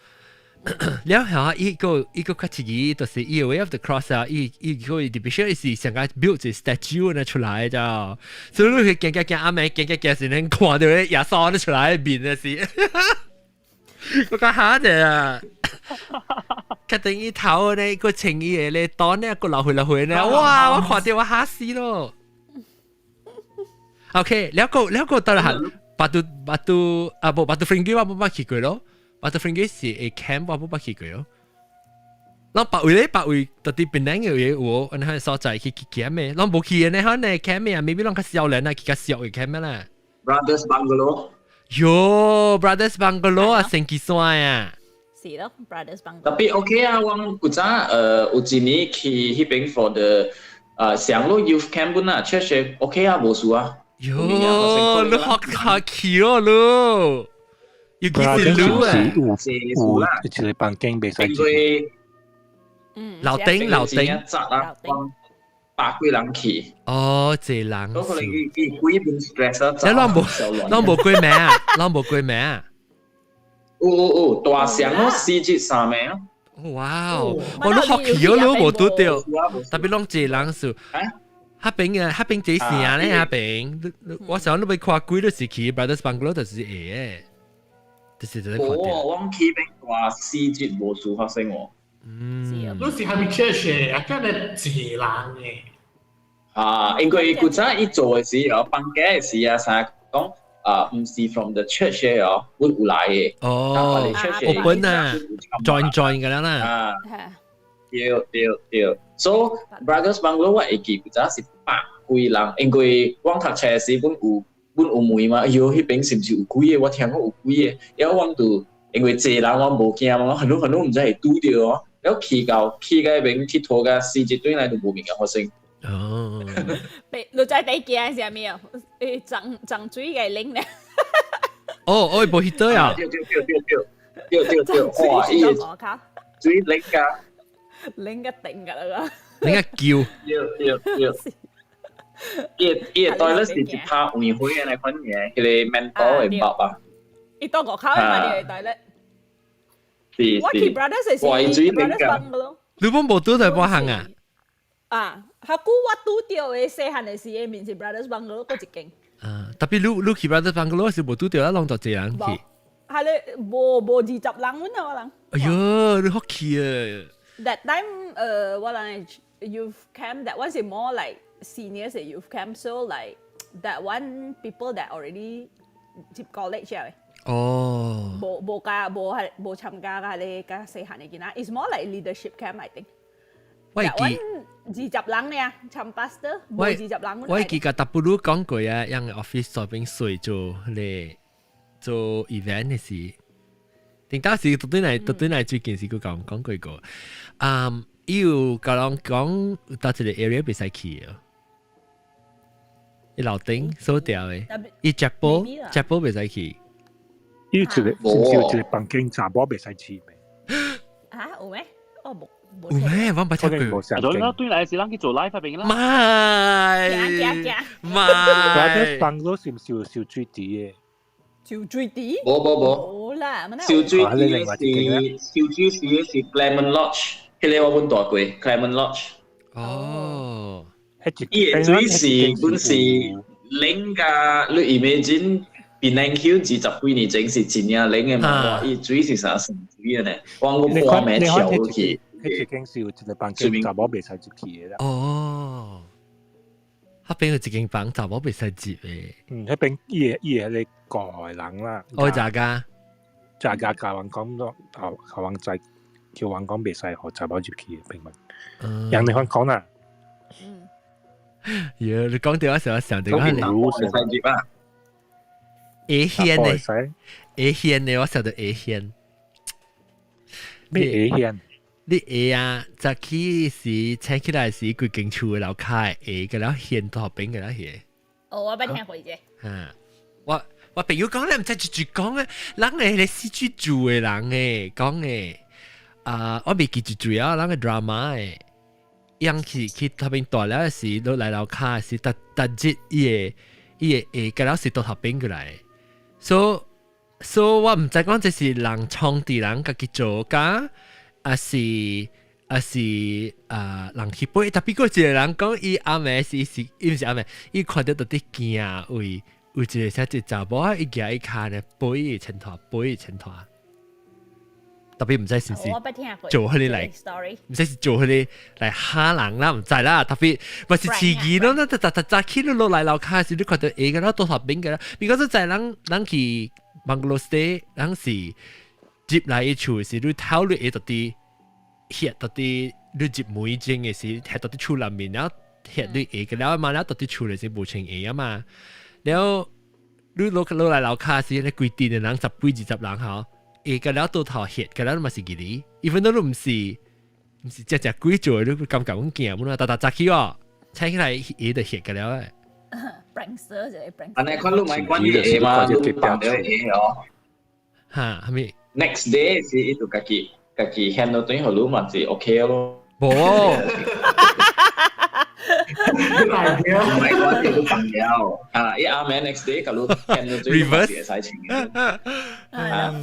了後伊個伊個較刺激，就是伊個 Way of the Cross 啊，伊伊個 depiction 是上個 build 一個 statue 呢出來咋，所以你去行行行暗暝行行行時，能看著咧耶穌咧出來面的是，我較嚇者啊！確定伊頭咧，個穿伊個咧刀咧，個流血流血咧，哇！我看著我嚇死咯。OK，了個了個到啦，Batu Batu 啊無 Batu Ferringhi 我無捌去過咯。Batu Ferringhi 是會 camp 我無捌去過咯。咱別位咧，別位到佇檳城嘅有有，按呢所在去去 camp 的，攏無去的呢，可能 camp 啊，maybe 攏較少年啊，去較俗的 camp 啦。 Brothers Bungalow。喲，Brothers Bungalow 啊，神奇山啊。是咯，Brothers Bungalow。特別 OK 啊，我古早有一年去彼邊 for the 上路 youth camp 本啊，church OK 啊，無事啊。喲，你學下橋哦，你，要幾時擼啊？有一個房間袂使因為樓頂樓頂窄啊，百幾人去。哦，這人。可能伊伊幾本 stress 啊。你攏無攏無幾名啊？攏無幾名啊？有有有，大上咯，四節三名。哇哦！我都學橋都無拄著，特別攏這人數。彼邊啊，彼邊這城咧，彼邊，我想你欲看鬼都是去 Brothers Bungalow 就是會的，就是這個看到。我去邊大四節無事發生喎。嗯。你是係咪 church 啊？真係濟人嘅。啊，因為古早伊做的時候，放假的時啊，啥講啊，毋是 from the church 的哦，會有來的。哦，open 啊，join join 㗎啦。啊，對對對，so Brothers Bungalow 我會記古早是百幾人，因為我讀冊時本有本有問嘛，哎喲，彼邊是毋是有鬼的？我聽講有鬼的，然後我就因為濟人我無驚嘛，我很多很多毋知會拄著哦，然後去到彼邊去拖甲四日對來就無物件發生。哦，你知第驚是啥物啊？誒，漲漲水嘅拎咧。哦，哦，無彼倒啊！對對對對對對對對，哇！伊水拎甲拎一定㗎啦，拎一叫。對對對。伊伊個 toilet 是一拍黃灰的那款嘅，彼個 menthol 的包啊。伊當外口的嘛，你個 toilet。是我去 Brothers 是 Brothers Bungalow。你本無拄著半項啊？啊，較久我拄著的細漢的時，面是 Brothers Bungalow 閣一間。啊，特別你你去 Brothers Bungalow 是無拄著啊，攏就濟人去。係咧，無無20人阮啊，我人。哎喲，你福氣啊！That time，我人 youth camp that one 是 more like seniors 的 youth camp, so like that one people that already 入 college 嘅。哦。無無加無係無參加甲你較細漢的囡仔，it's more like leadership camp I think。我會記 20人爾，參 pastor 無二十人。我會記共 W 講過啊，𪜶 office 這邊水做咧做 event 的時，頂當時對對來對對來最近是佢講講過個，嗯，伊有共人講到一個 area 袂使去的，伊樓頂鎖掉的，伊 chapel chapel 袂使去。伊一個是毋是有一個房間查某袂使去咩？啊，有咩？哦，無。有咩？我毋捌聽過。啊，做對來是咱去做 live 邊啦。咪咪。 Bungalow 是毋是有燒水池的？燒水池？無無無。無啦，燒水池是燒水池是 Clement Lodge，彼個我阮蹛過 Clement Lodge。哦。伊的水是本是冷甲，你 imagine Penang Hill 20幾年前是真正冷的嘛？伊水是啥生水的呢？我我半暝跳落去。彼一間是有一個房間查某袂使入去的啦。哦，彼邊有一間房查某袂使入的。嗯，彼邊伊個伊個彼個顧的人啦。哦，咋噶？咋噶？教人講咯，教教人在叫人講袂使予查某入去的，並唔。人哋番講啦。嗯。喲，你講到我時候想到我係袂使入啊。會顯的，會顯的，我想到會顯。咩會顯？你會啊，早起時醒起來時，規間厝的樓跤會個了現頭邊個了現。哦，我捌聽過這。哈，我我朋友講咧，毋知一句講啊，人會咧四處住的人誒，講誒，啊，我未記住住啊，人個 drama 誒，樣去去頭邊蹛了時，都來樓跤時，逐逐日伊會伊會會個了是倒頭邊過來，所以所以我毋知講這是人創的人家己做甲。啊是啊是啊，人去背，特別過一個人講，伊阿妹是是，伊毋是阿妹，伊看著到底驚為有一個啥一查某，伊舉伊跤呢，背伊前頭，背伊前頭，特別毋知是毋是做彼個來，毋知是做彼個來嚇人啦，毋知啦。特別毋是刺激咯，那逐逐早起你落來樓跤時，你看著下個啦，倒頭邊個啦，比如講在人人去 bungalow stay，人是入來伊厝時，你頭你會到底。血到底你入門前的時，血到底厝內面，然後血你下個了嘛，了到底厝內是無穿鞋啊嘛，了你落落來樓跤時，你規陣的人十幾二十人吼，下個了倒頭血個了嘛是記哩，even though 你毋是毋是只只鬼做的，你感覺阮驚，阮啊逐逐早起哦，請起來伊就血個了誒。 Prankster 就係 prankster。按呢款你咪管伊會嘛，你放掉會哦。嚇，係咪？Next day 是伊就家己家己handle 轉予你嘛是 OK 咯。無。唔係講你都放掉，啊！伊暗暝 next day 共你 handle 轉 reverse 會使錢嘅。啊。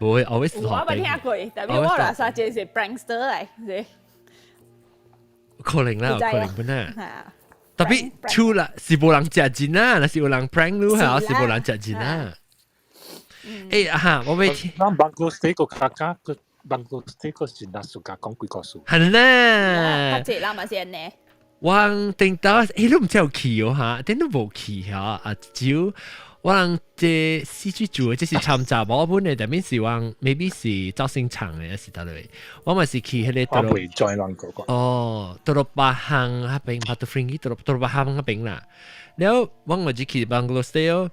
無會 always 我捌聽過，但係我若啥這是 prankster 嚟，是。可能啦，可能本啊。係啊。特別出啦，是無人食錢啊，若是有人 prank 你係，是無人食錢啊。欸啊哈，我欲聽。咱 bungalow stay 個較較個 bungalow stay 個是若暑假講幾個數。係啦。較濟人嘛是按呢。我頂到，欸，你毋知有去哦哈，頂都無去嚇啊！只有我人這四處住的，這是參雜某本的，但面是我 maybe 是造星廠的，還是佗落？我嘛是去彼個。我袂 join 人個個。哦，Telok Bahang 彼邊，Batu Ferringhi，Telok Bahang 彼邊啦。了，我嘛是去 bungalow stay 哦。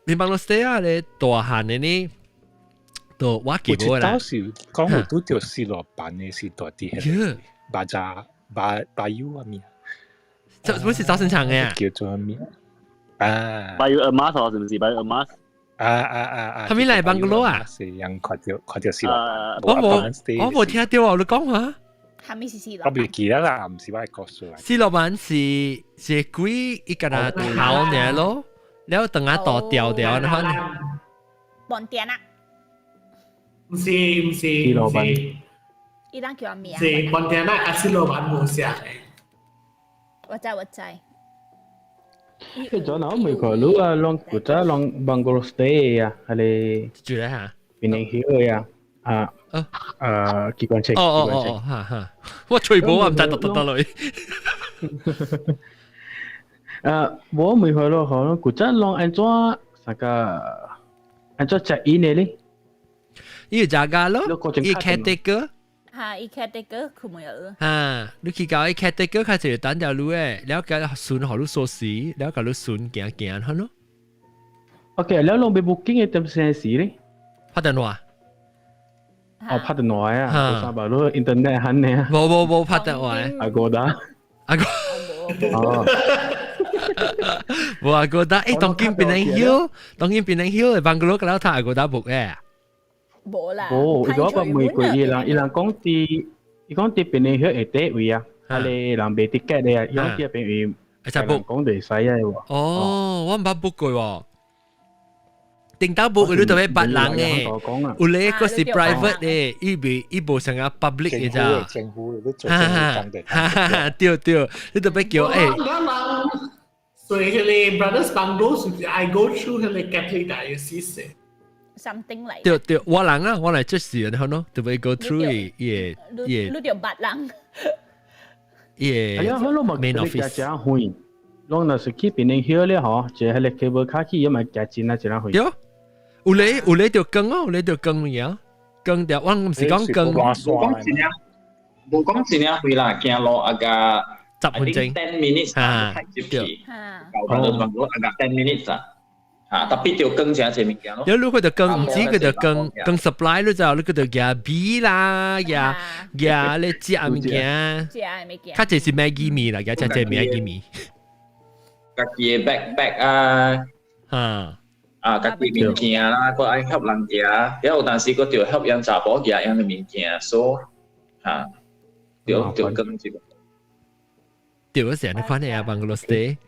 你 bungalow stay 啊，咧大漢的呢，都我記無啦。有一道是講有拄著四羅板的是大佇彼個巴扎巴巴優啊物。這不是造星廠的啊？叫做咩？啊！ Bayu Emas 哦，是毋是 Bayu Emas？啊啊啊啊！係咪來 bungalow 啊？是人看著看著四羅板。我無聽著啊！你講話。係咪是四羅我袂記得啦，毋是我的故事來。四羅板是是鬼伊敢若頭爾咯，了等下倒掉掉那款。半點啊！毋是毋是毋是。伊當叫名。是半點啊，佮四羅板無相的。我知我知。迄陣我未看你啊，攏古早攏 bungalow stay 啊，彼个住咧嚇。 Penang Hill 啊，啊，機關車。哦哦哦，哈哈，我吹無我毋知讀讀倒落去。我未去咯，可能古早攏按怎啥個按怎食煙的咧？伊有食咖咯，伊 caretaker。嚇，伊 caretaker 佢冇有。哈，你去到伊 caretaker 開始等條路誒，了解順予你鎖匙，了共你順行行好咯。 OK，了攏欲 booking 的點先時咧？拍電話。哦，拍電話啊，三百你 internet 喊呢？無無無拍電話。 Agoda。阿哥。哦。無 Agoda，欸，當今 Penang Hill，當今 Penang Hill 的 bungalow 個了睇 Agoda book 誒。無啦。無，伊個我問過伊人，伊人講佇，伊講佇 Penang Hill 下底位啊，啊個人賣 ticket 的啊，伊講佇邊位，會使 book 講就會使啊喎。哦，我毋捌 book 過喎。頂到 book 你特別捌人誒，有咧個是 private 的，伊袂伊無像啊 public 的咋。政府你做政府工的。哈哈，對對，你特別叫欸。所以彼个 Brothers Bungalow 是愛 go through 彼個 Catholic Diocese。 Something like。對對，我人啊，我來這是然後喏，特別 go through 伊伊伊。你著捌人。伊哎呀，我攏嘛 main office。誠遠，攏若是去 Penang Hill 咧吼，一個彼個 cable car 去，伊嘛行真啊一仔遠。對，有咧有咧就更哦，有咧就更物更掉，我毋是講更。無講真正，無講真正遠啦，行路啊個 10分鐘 10 minutes 啊，入去，到到到啊個 10 minutes 啊，啊，特別就更誠濟物件咯。有你佢就更毋止佢就更更 supply 你就你佢就夾米啦，夾夾你食物件，食物件，較濟是 Maggi 麵啦，夾食濟 Maggi 麵。家己的 backpack 啊，啊啊，家己物件啦，閣愛翕人行，了有當時閣著翕𪜶查埔行𪜶的物件，所以哈，對對更這個。對，我成日看你啊，bungalow stay。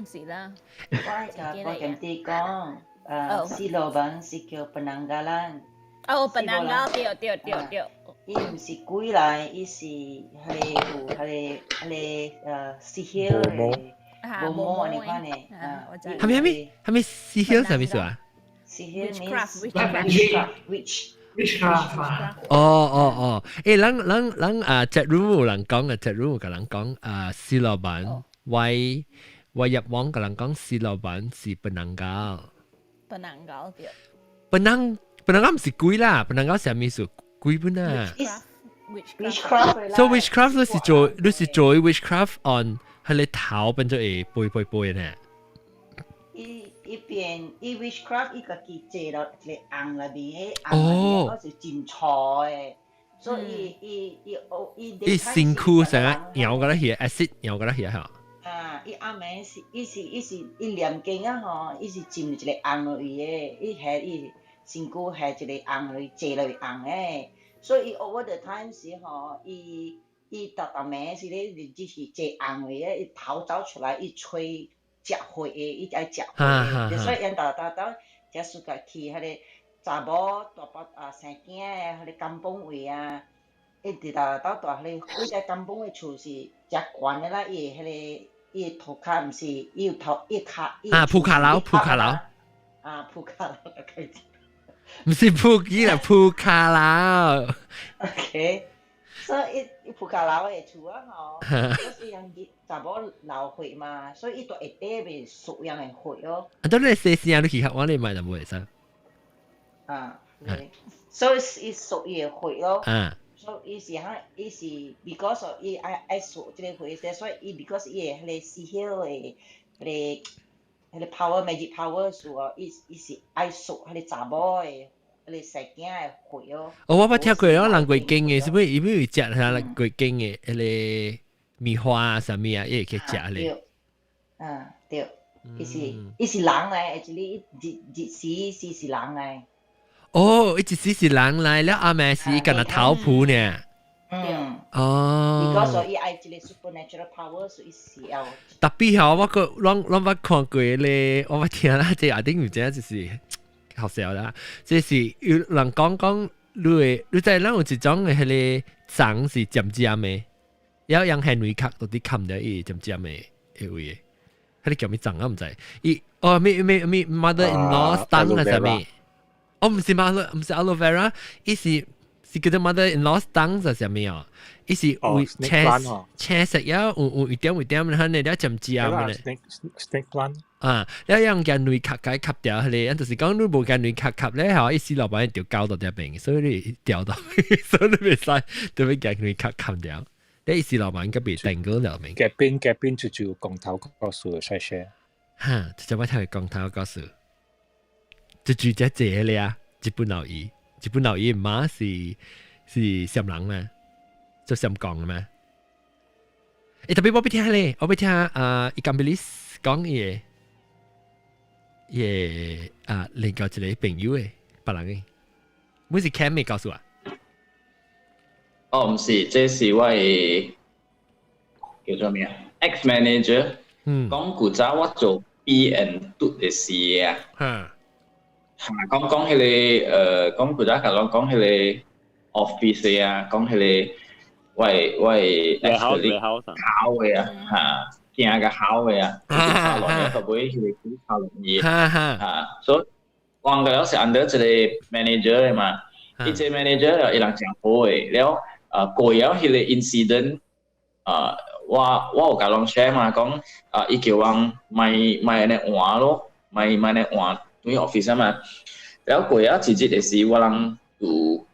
是啦。我我跟你講，四羅板是叫 penanggalan。哦，penanggal 對對對對。伊毋是鬼來，伊是彼个有彼个 sihir 的，無毛按呢款的。啊，蝦米蝦米蝦米 sihir 啥物意思啊？sihir means witchcraft witch。 witchcraft 哦哦哦，欸，咱咱咱啊，chat room 有人講啊，chat room 有共人講啊，四羅板，喂我入網共人講四羅板是 penanggal。 penanggal 對。 penang penanggal 毋是鬼啦，penanggal 是啥物意思？鬼本啊。 witchcraft。 So witchcraft 你是做 witchcraft on 彼个頭變做會飛飛飛呢？伊伊變伊 witchcraft 伊家己坐落一個甕內面，彼甕內面我是真粗的，所以伊伊哦伊伊身軀成日搖過來去，acid 搖過來去嚇。啊！伊暗暝是，伊是伊是伊念經啊吼，伊是浸一個紅落去的，伊下伊身軀下一個紅落去，坐落去紅的，所以伊 over the time 時吼，伊伊逐逐暝時咧日是坐紅落去的，伊頭走出來，伊吹食血的，伊愛食血的，所以𪜶逐逐逐才暑假去彼個查某大伯啊生囝的彼個甘榜位啊，一直逐逐住彼個，伊個甘榜的厝是誠懸的啦，伊的彼個。伊的塗跤毋是，伊有頭伊跤。啊，鋪卡樓，鋪卡樓。啊，鋪卡樓開始。毋是鋪機啦，鋪卡樓。 OK，所以伊鋪卡樓的厝啊吼，就是人查某流血嘛，所以伊住下底袂輸人的血哦。啊，當你細聲你去我你買就無會使。啊，所以伊輸伊的血咯。啊。所以伊是哈，伊是 because 伊愛愛輸這個血，所以伊 because 伊的彼個 sihir 的彼個彼個 power magic power 數哦，伊伊是愛輸彼個查某的彼個生囝的血哦。哦，我捌聽過，我人過經的，是不是伊不是食下過經的彼個棉花啊啥物啊，伊會去食咧。對，嗯對，伊是伊是人來，actually 日日時是是人來。哦，伊一時是人來了，阿妹是敢若頭皮呢。嗯。哦。 Because 伊愛一個 supernatural power，所以是要。特別吼，我個攏攏捌看過咧，我捌聽啦，這一定毋知影就是好笑啦。這是有人講講，你會你知咱有一種的彼個蟲是尖尖的，要用顯微鏡都佇看著伊尖尖的的位的，彼個叫咩蟲啊？毋知。伊哦，咩咩咩 mother in law 蟲啊啥物？哦，毋是 mother，毋是 aloe vera，伊是是叫做 mother in law 蟲是啥物哦？伊是有青青色呀，有有一點一點，彼個了尖尖的。 Snake plant。啊，了用件雷殼共吸掉彼個，就是講你無共雷殼吸咧，吼，伊死老闆就搞到這邊，所以你掉到，所以你袂使，就欲共雷殼吸掉。你伊死老闆應該袂定過了面。隔邊隔邊就就光頭故事會使 share。哈，就我聽光頭故事，就住這這咧啊，日本老姨，日本老姨媽是是暹人嘛，做暹講的嘛。欸，特別我欲聽咧，我欲聽啊，伊甘比利講伊的。伊啊，另外一個朋友的，別人的，每是 Cam 的告訴我。哦，毋是，這是我的叫做咩啊？ex manager，講古早我做 B and 嘟的時啊，嚇，講講彼個講古早甲我講彼個 office 啊，講彼個我的我的 ex 考的啊，嚇。行個好的啊，卡落嘅，佢會迄個卡落去，嚇，所以我個了是 under 一個 manager 的嘛，伊這 manager 伊人誠好的，了過了彼個 incident，我我有共人 share 嘛，講啊，伊叫阮莫莫按呢換咯，莫莫按呢換對 office 嘛，了過了一日的時，我人有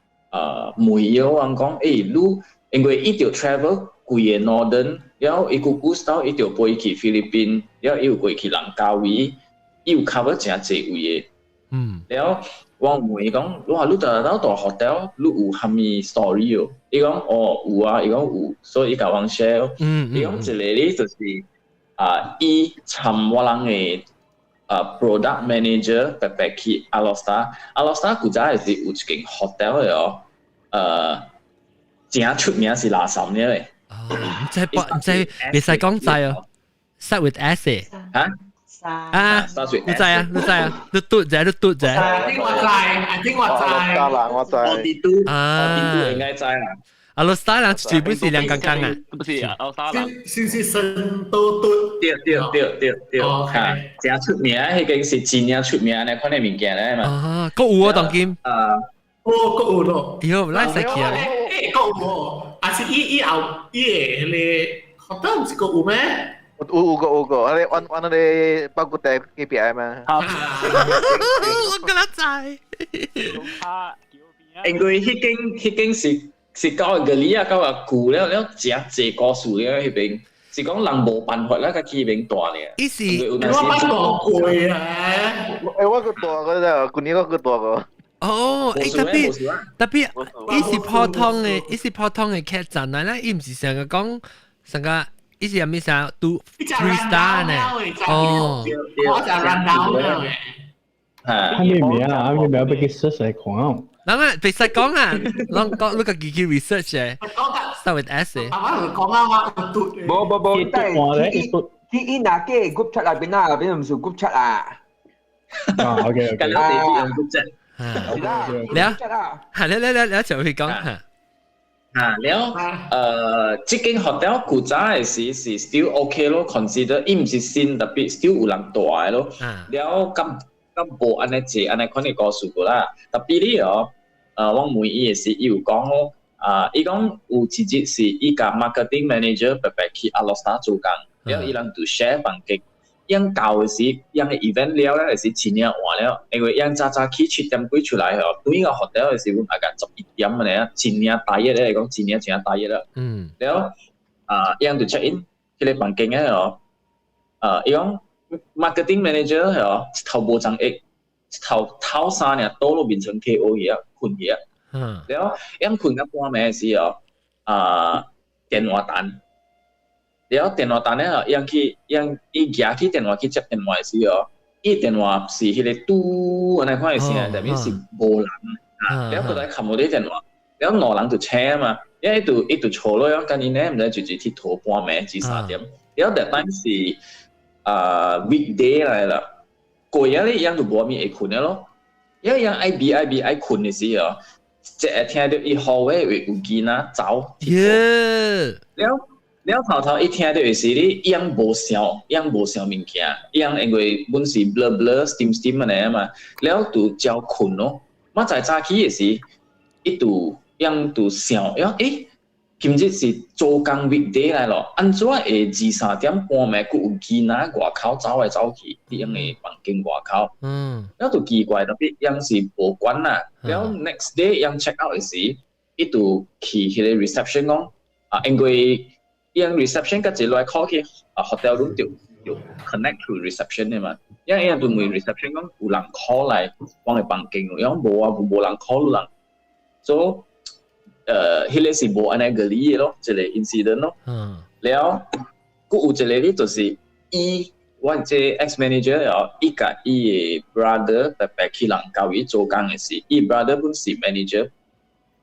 問伊我講，欸，你因為伊著 travel 規個 northern，了伊姑姑到伊就飛去菲律賓，了伊有過去蘭卡威，伊有 cover 誠濟位的。了我問伊講，哇，你逐日到蹛 hotel，你有啥物 story 哦？伊講哦有啊，伊講有，所以伊共阮 share。伊講一個咧就是啊，伊參我人的product manager 白白去 Alor Star，Alor Star 古早是有一間 hotel 的哦，誠出名是垃圾咧。哦，毋知毋知，袂使講知哦，start with S 嚇？啊，你知啊？你知啊？你嘟者，你嘟者。 I think 我知，I think 我知。得啦，我知。我啲都，啊，我啲都應該知啦。 Alor Star 人全部是兩剛剛啊，不是 Alor Star 人。是是成都嘟。對對對對對，嚇，誠出名，彼間是真正出名的款的物件咧嘛。啊，閣有啊，當今。啊，哦，閣有咯。喲，咱使去啊。欸，閣有，啊是伊伊後伊的彼個 hotel 毋是閣有咩？有有個有個，啊你按按那個包括台隔壁嘛。我敢若知。因為彼間彼間是是到個里啊，到個舊了了，誠濟故事了彼邊，是講人無辦法啦，才去彼邊蹛爾。伊是我捌蹛過啊！欸，我閣蹛過了，舊年我閣蹛過。哦，欸，特別特別，伊是普通的，伊是普通的客棧來啦，伊毋是成個講成個，伊是啥物啥都 three star 呢？哦，我就 run down 了。啥物名啊？啥物名？欲去 search 來看哦。人啊，袂使講啊，攏講你家己去 research 嘅，start with S 嘅。啊，我講啊，我嘟。無無無，但係伊伊若個 group chat 內邊啊，內邊毋是 group chat 啊。啊，OK OK。啊，group chat。了，係了了了了，就會講嚇。啊，了，這間 hotel 古早的時是 still OK 咯，consider 伊毋是新，特別 still 有人住的咯。了，咁咁無按呢濟按呢款的故事過啦。特別你哦，我問伊的時，伊有講咯，啊，伊講有一日是伊共 marketing manager 白白去阿羅沙做工，了伊人就 share 房間。樣到的時，樣的 event 了咧，是真正晚了，因為樣早早起7點幾出來吼，對個 hotel 的時，阮大概11點咧，真正大熱咧，講真正真正大熱啦。了啊，樣就 check in 彼個房間咧哦，啊，伊講 marketing manager 吼，一頭無長翼，一頭透衫爾倒落眠床 KO 去啊，睏去啊。了，樣睏到半暝時哦，啊，電話彈。了電話單咧，伊去，伊舉起電話去接電話的時候，伊電話是彼個嘟按呢款的聲，代表是無人啊。了閣來冚無咧電話，了兩人就醒嘛，因為伊就坐落了，今年咧毋知就就去拖半暝至3點。了 that time 是啊 weekday 來啦，過夜咧伊就無啥物會睏的咯。因為伊愛避愛避愛睏的時候，一會聽著伊 hallway 會有囡仔走。了。了頭頭一聽著的是你，伊樣無想，伊樣無想物件，伊樣因為本是 blur blur steam steam 按呢嘛，了就照睏咯。明仔早起的時，伊就樣就想，伊講欸，今日是做工 weekday 來咯，按怎會二三點半暝閣有囡仔外口走來走去，佇𪜶的房間外口。了就奇怪，特別樣是無管啦。了 next day 樣 check out 的時，伊就去彼個 reception 講，啊，因為伊 reception 佮一來 call 去啊 hotel room 就就 connect to reception 的嘛，因為伊就問 reception 講有人 call 來我的房間，伊講無啊，無人 call 人，所以彼個是無按呢個理的咯，一個 incident 咯。了，閣有一個咧就是伊，我這 ex manager 哦，伊共伊的 brother 白白去蘭卡威做工的時，伊 brother 本是 manager，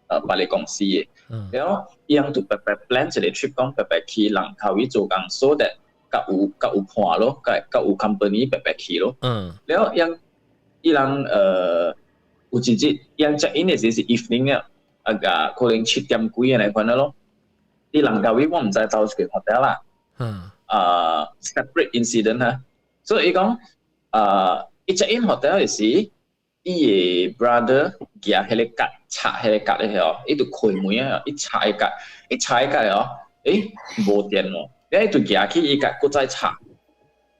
別个公司的。了，伊人就白白 plan 一個 trip 講白白去蘭卡威做工，so that 較有較有伴咯，較較有 company 白白去咯。了，伊伊人有一日，伊人 check in 的時是 evening 了，啊個可能7點幾按呢款咯。佇蘭卡威我毋知走一個 hotel 啦。啊，separate incident 哈，所以伊講啊，伊 check in hotel 的時，伊的 brother 舉彼個卡插彼個卡的哦，伊就開門啊，伊插個卡，伊插個卡哦，欸，無電咯，了伊就舉起伊共閣再插，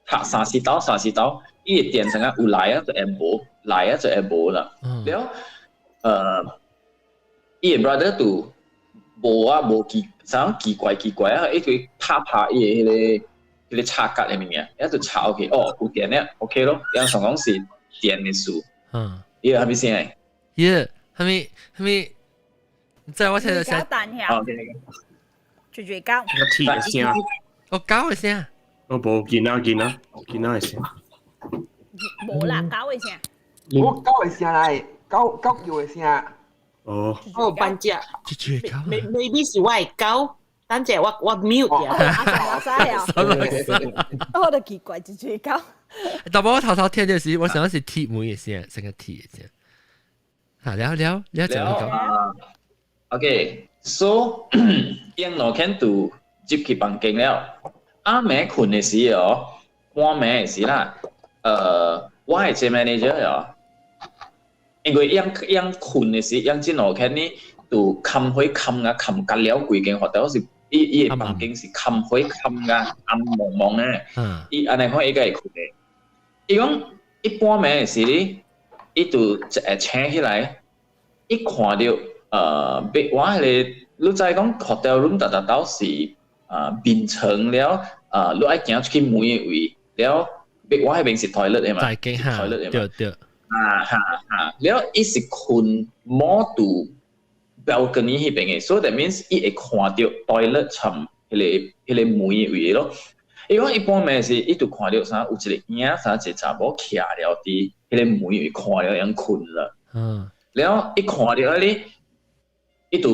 插三四刀三四刀，伊的電成啊有來啊就會無，來啊就會無啦。了，伊的 brother 就無啊無奇，啥奇怪奇怪啊，伊就拍拍伊的彼個彼個插卡的物件，一就插落去，哦，有電了，OK 咯，人想講是電的事。伊個啥物聲？耶，啥物啥物？在我聽到聲。蛋響。住住狗。個鐵的聲。哦，狗的聲。哦，無，囡仔囡仔囡仔的聲。無啦，狗的聲。我狗的聲來，狗狗叫的聲。哦。哦，半隻。住住狗。 Maybe 是我的狗，等陣我我 mute 掉。我知啊。我都奇怪，住住狗。但我頭頭聽到時，我想是鐵門的聲，成個鐵的聲。啊，了了了，就講。 OK，so 𪜶兩間就入去房間了。暗暝睏的時哦，半暝的時啦，我的這 manager 哦，因為𪜶𪜶睏的時，𪜶這兩間呢，就冚火冚啊冚甲了規間 hotel 是，伊伊的房間是冚火冚啊暗濛濛的。伊按呢看伊個會睏的。伊講一半暝的時呢，伊就一會醒起來，伊看著別我彼個，你知講 hotel room 逐逐兜是眠床了，你愛行出去門的位，了別我彼邊是 toilet 的嘛，是 toilet 的嘛。對對。啊哈哈，了伊是睏摩度 balcony 彼邊的，所以 that means 伊會看著 toilet 跣彼個門位咯。伊講一般暝時，伊就看著啥有一個影啥一個查某徛了佇彼個門位看了樣睏啦。了伊看著彼個，伊就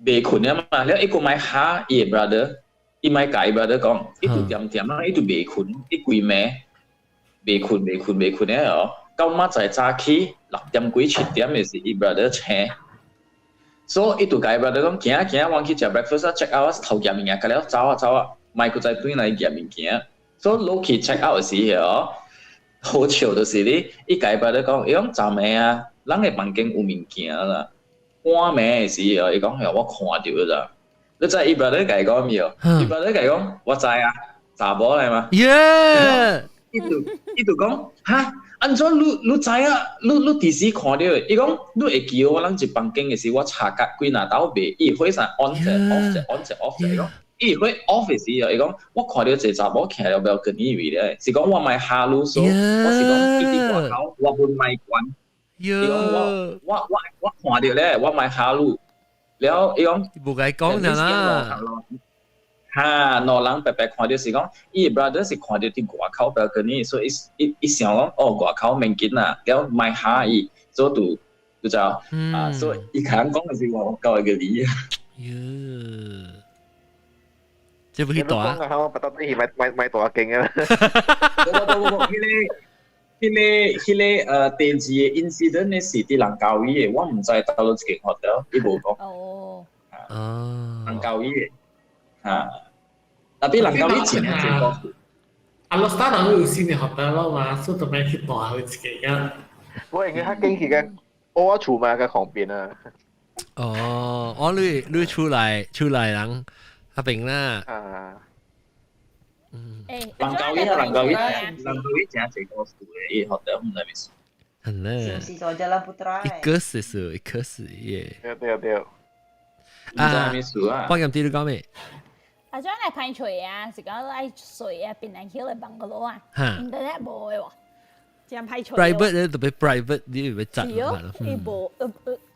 袂睏了嘛。了伊閣莫嚇伊的 brother，伊莫共伊 brother 講，伊就恬恬啊，伊就袂睏，伊規暝袂睏袂睏袂睏了哦。到明仔早起6點幾7點的時，伊 brother 醒。所以伊就共伊 brother 講，行行，阮去食 breakfast 啊，check out 頭夾物件，甲了走啊走啊，莫閣再轉來夾物件。所以落去 check out 的時候，好笑就是你，伊共伊 brother 講，伊講昨暝啊，咱的房間有物件啦。半暝的時候，伊講係我看著啦。你知伊 brother 共伊講咩？伊 brother 共伊講，我知啊，查某來嘛。耶！伊就講，哈？按怎你知啊？你佇時看著？伊講你會記我人一房間的時，我查甲幾若兜袂，伊會啥 on 者 off 者 on 者 off 者，伊講伊會 off 的時候，伊講我看著一個查某徛佇 balcony 位咧，是講我莫嚇你所，我是講伊佇外口，我本莫關。伊講我看著咧，我莫嚇你。了伊講無共伊講啦。哈，兩人白白看著是講，伊 brother 是看著佇外口 balcony，所以伊想講哦外口免緊啦，了莫嚇伊，所以就就啊，所以伊共人講的是我夠一個理。喲，這不去大啊？我不得你買買買大間啊！無無無無，彼個第二個 incident 呢是佇蘭卡威的，我毋知佗佗一間 hotel，伊無講。哦。哦。蘭卡威的。啊，tapi 蘭卡威真正多。啊，Alor Star 人有新的 hotel 咯嘛，所以就免去大去一間啊。我應該較近去個我厝嘛個旁邊啊。哦，我你出來人彼邊啦。啊。嗯。蘭卡威真濟故事的，伊 hotel 毋知咩事。係咧。是在 Jalan Putra。一個是是，一個是耶。對對對。啊，我咁啲你講咩？啊，種來歹揣啊，是講愛睡啊，變來起來 bungalow 啊，internet 無的喎，真歹揣。 private 咧特別 private，你會窒嘛？伊無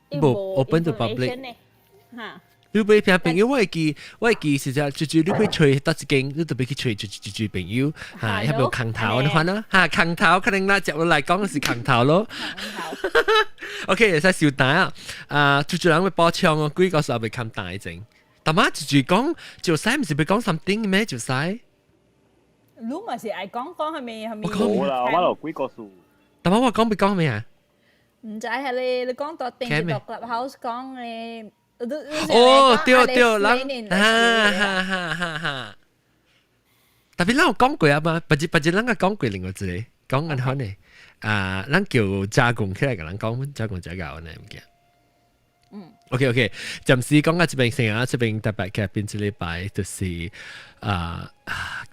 伊無 open to public。嚇。你欲聽朋友，我會記是只，就就你欲揣佗一間，你特別去揣就就就朋友，嚇，遐無空頭，你看啦，嚇空頭可能啦，接落來講是空頭咯。OK，會使收單啊，啊，就就人會補充哦，幾個時候袂冚大前。但媽就就講，就使毋是欲講 something 咩？就使。你嘛是愛講講係咪係咪？冇啦，我落幾個數。但媽我講欲講咩啊？毋知係你你講到定住到 clubhouse 講嘅。哦，對對，咱哈哈哈哈哈。特別咱有講過啊嘛，別日別日咱個講過另外一個，講按款呢？啊，咱叫加工起來共人講，加工加搞呢，毋記。OK OK，暫時講到這邊先啊，這邊特別劇邊這禮拜就是啊，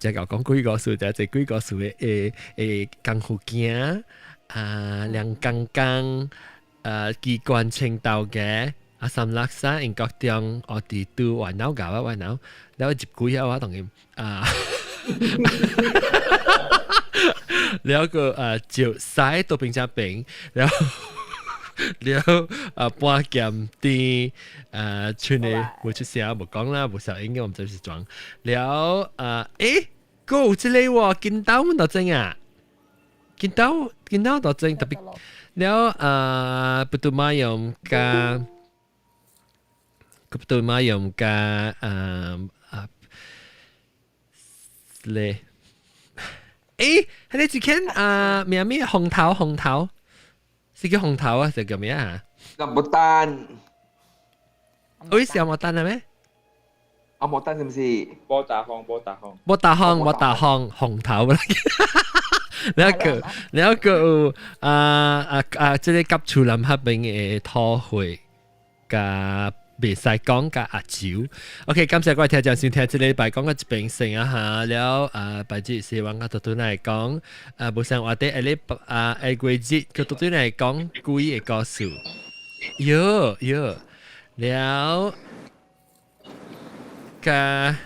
這個講鬼故事，就這鬼故事的誒功夫鏡啊，涼剛剛機關槍鬥嘅。阿三垃圾英國中，我佇拄玩腦搞啊玩腦，了入幾下我當然啊，了個石獅都變成平，了了啊半劍甜剩的無出聲無講啦，無聲音我毋知是裝了啊欸，閣有這個喎，金刀阮都知影，金刀金刀都知特別了啊，不都馬用加。個對馬用加啊啊咧，誒，係你之前啊咩咩紅頭紅頭，是叫紅頭啊，是叫咩啊？ Rambutan。哦，是紅毛丹係咩？紅毛丹是唔是？波打風，波打風。波打風，波打風，紅頭啦。了個了個啊啊啊！這個甲厝南彼邊的土會佮。袂使講佮阿酒，OK，感謝各位聽眾收聽，這禮拜講到這邊先啊哈，了啊，拜日希望我拄拄來講，啊，無啥話題，下禮拜啊下月日，閣拄拄來講鬼的故事，喲喲，了，佮，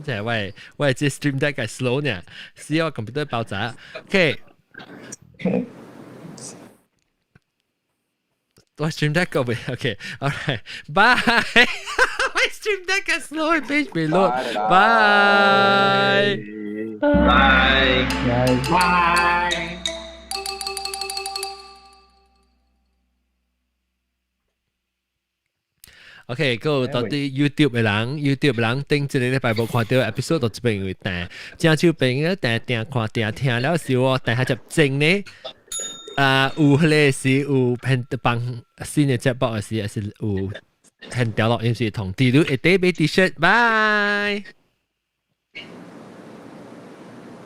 這我我這 stream deck 較 slow 呢，需要 computer 爆炸，OK。我 stream deck 個未？OK，alright，bye。我 stream deck 嘅 slow page 未 load。Bye。 Bye。 Bye。 OK，個到底 YouTube 的人，YouTube 的人頂一個禮拜無看到 episode 到這邊會彈，正手邊咧彈訂看訂聽了時哦，彈下只正呢，啊有彼個是有編幫新的節目的時，還是有現調錄音是同地，你會得買 T-shirt，拜。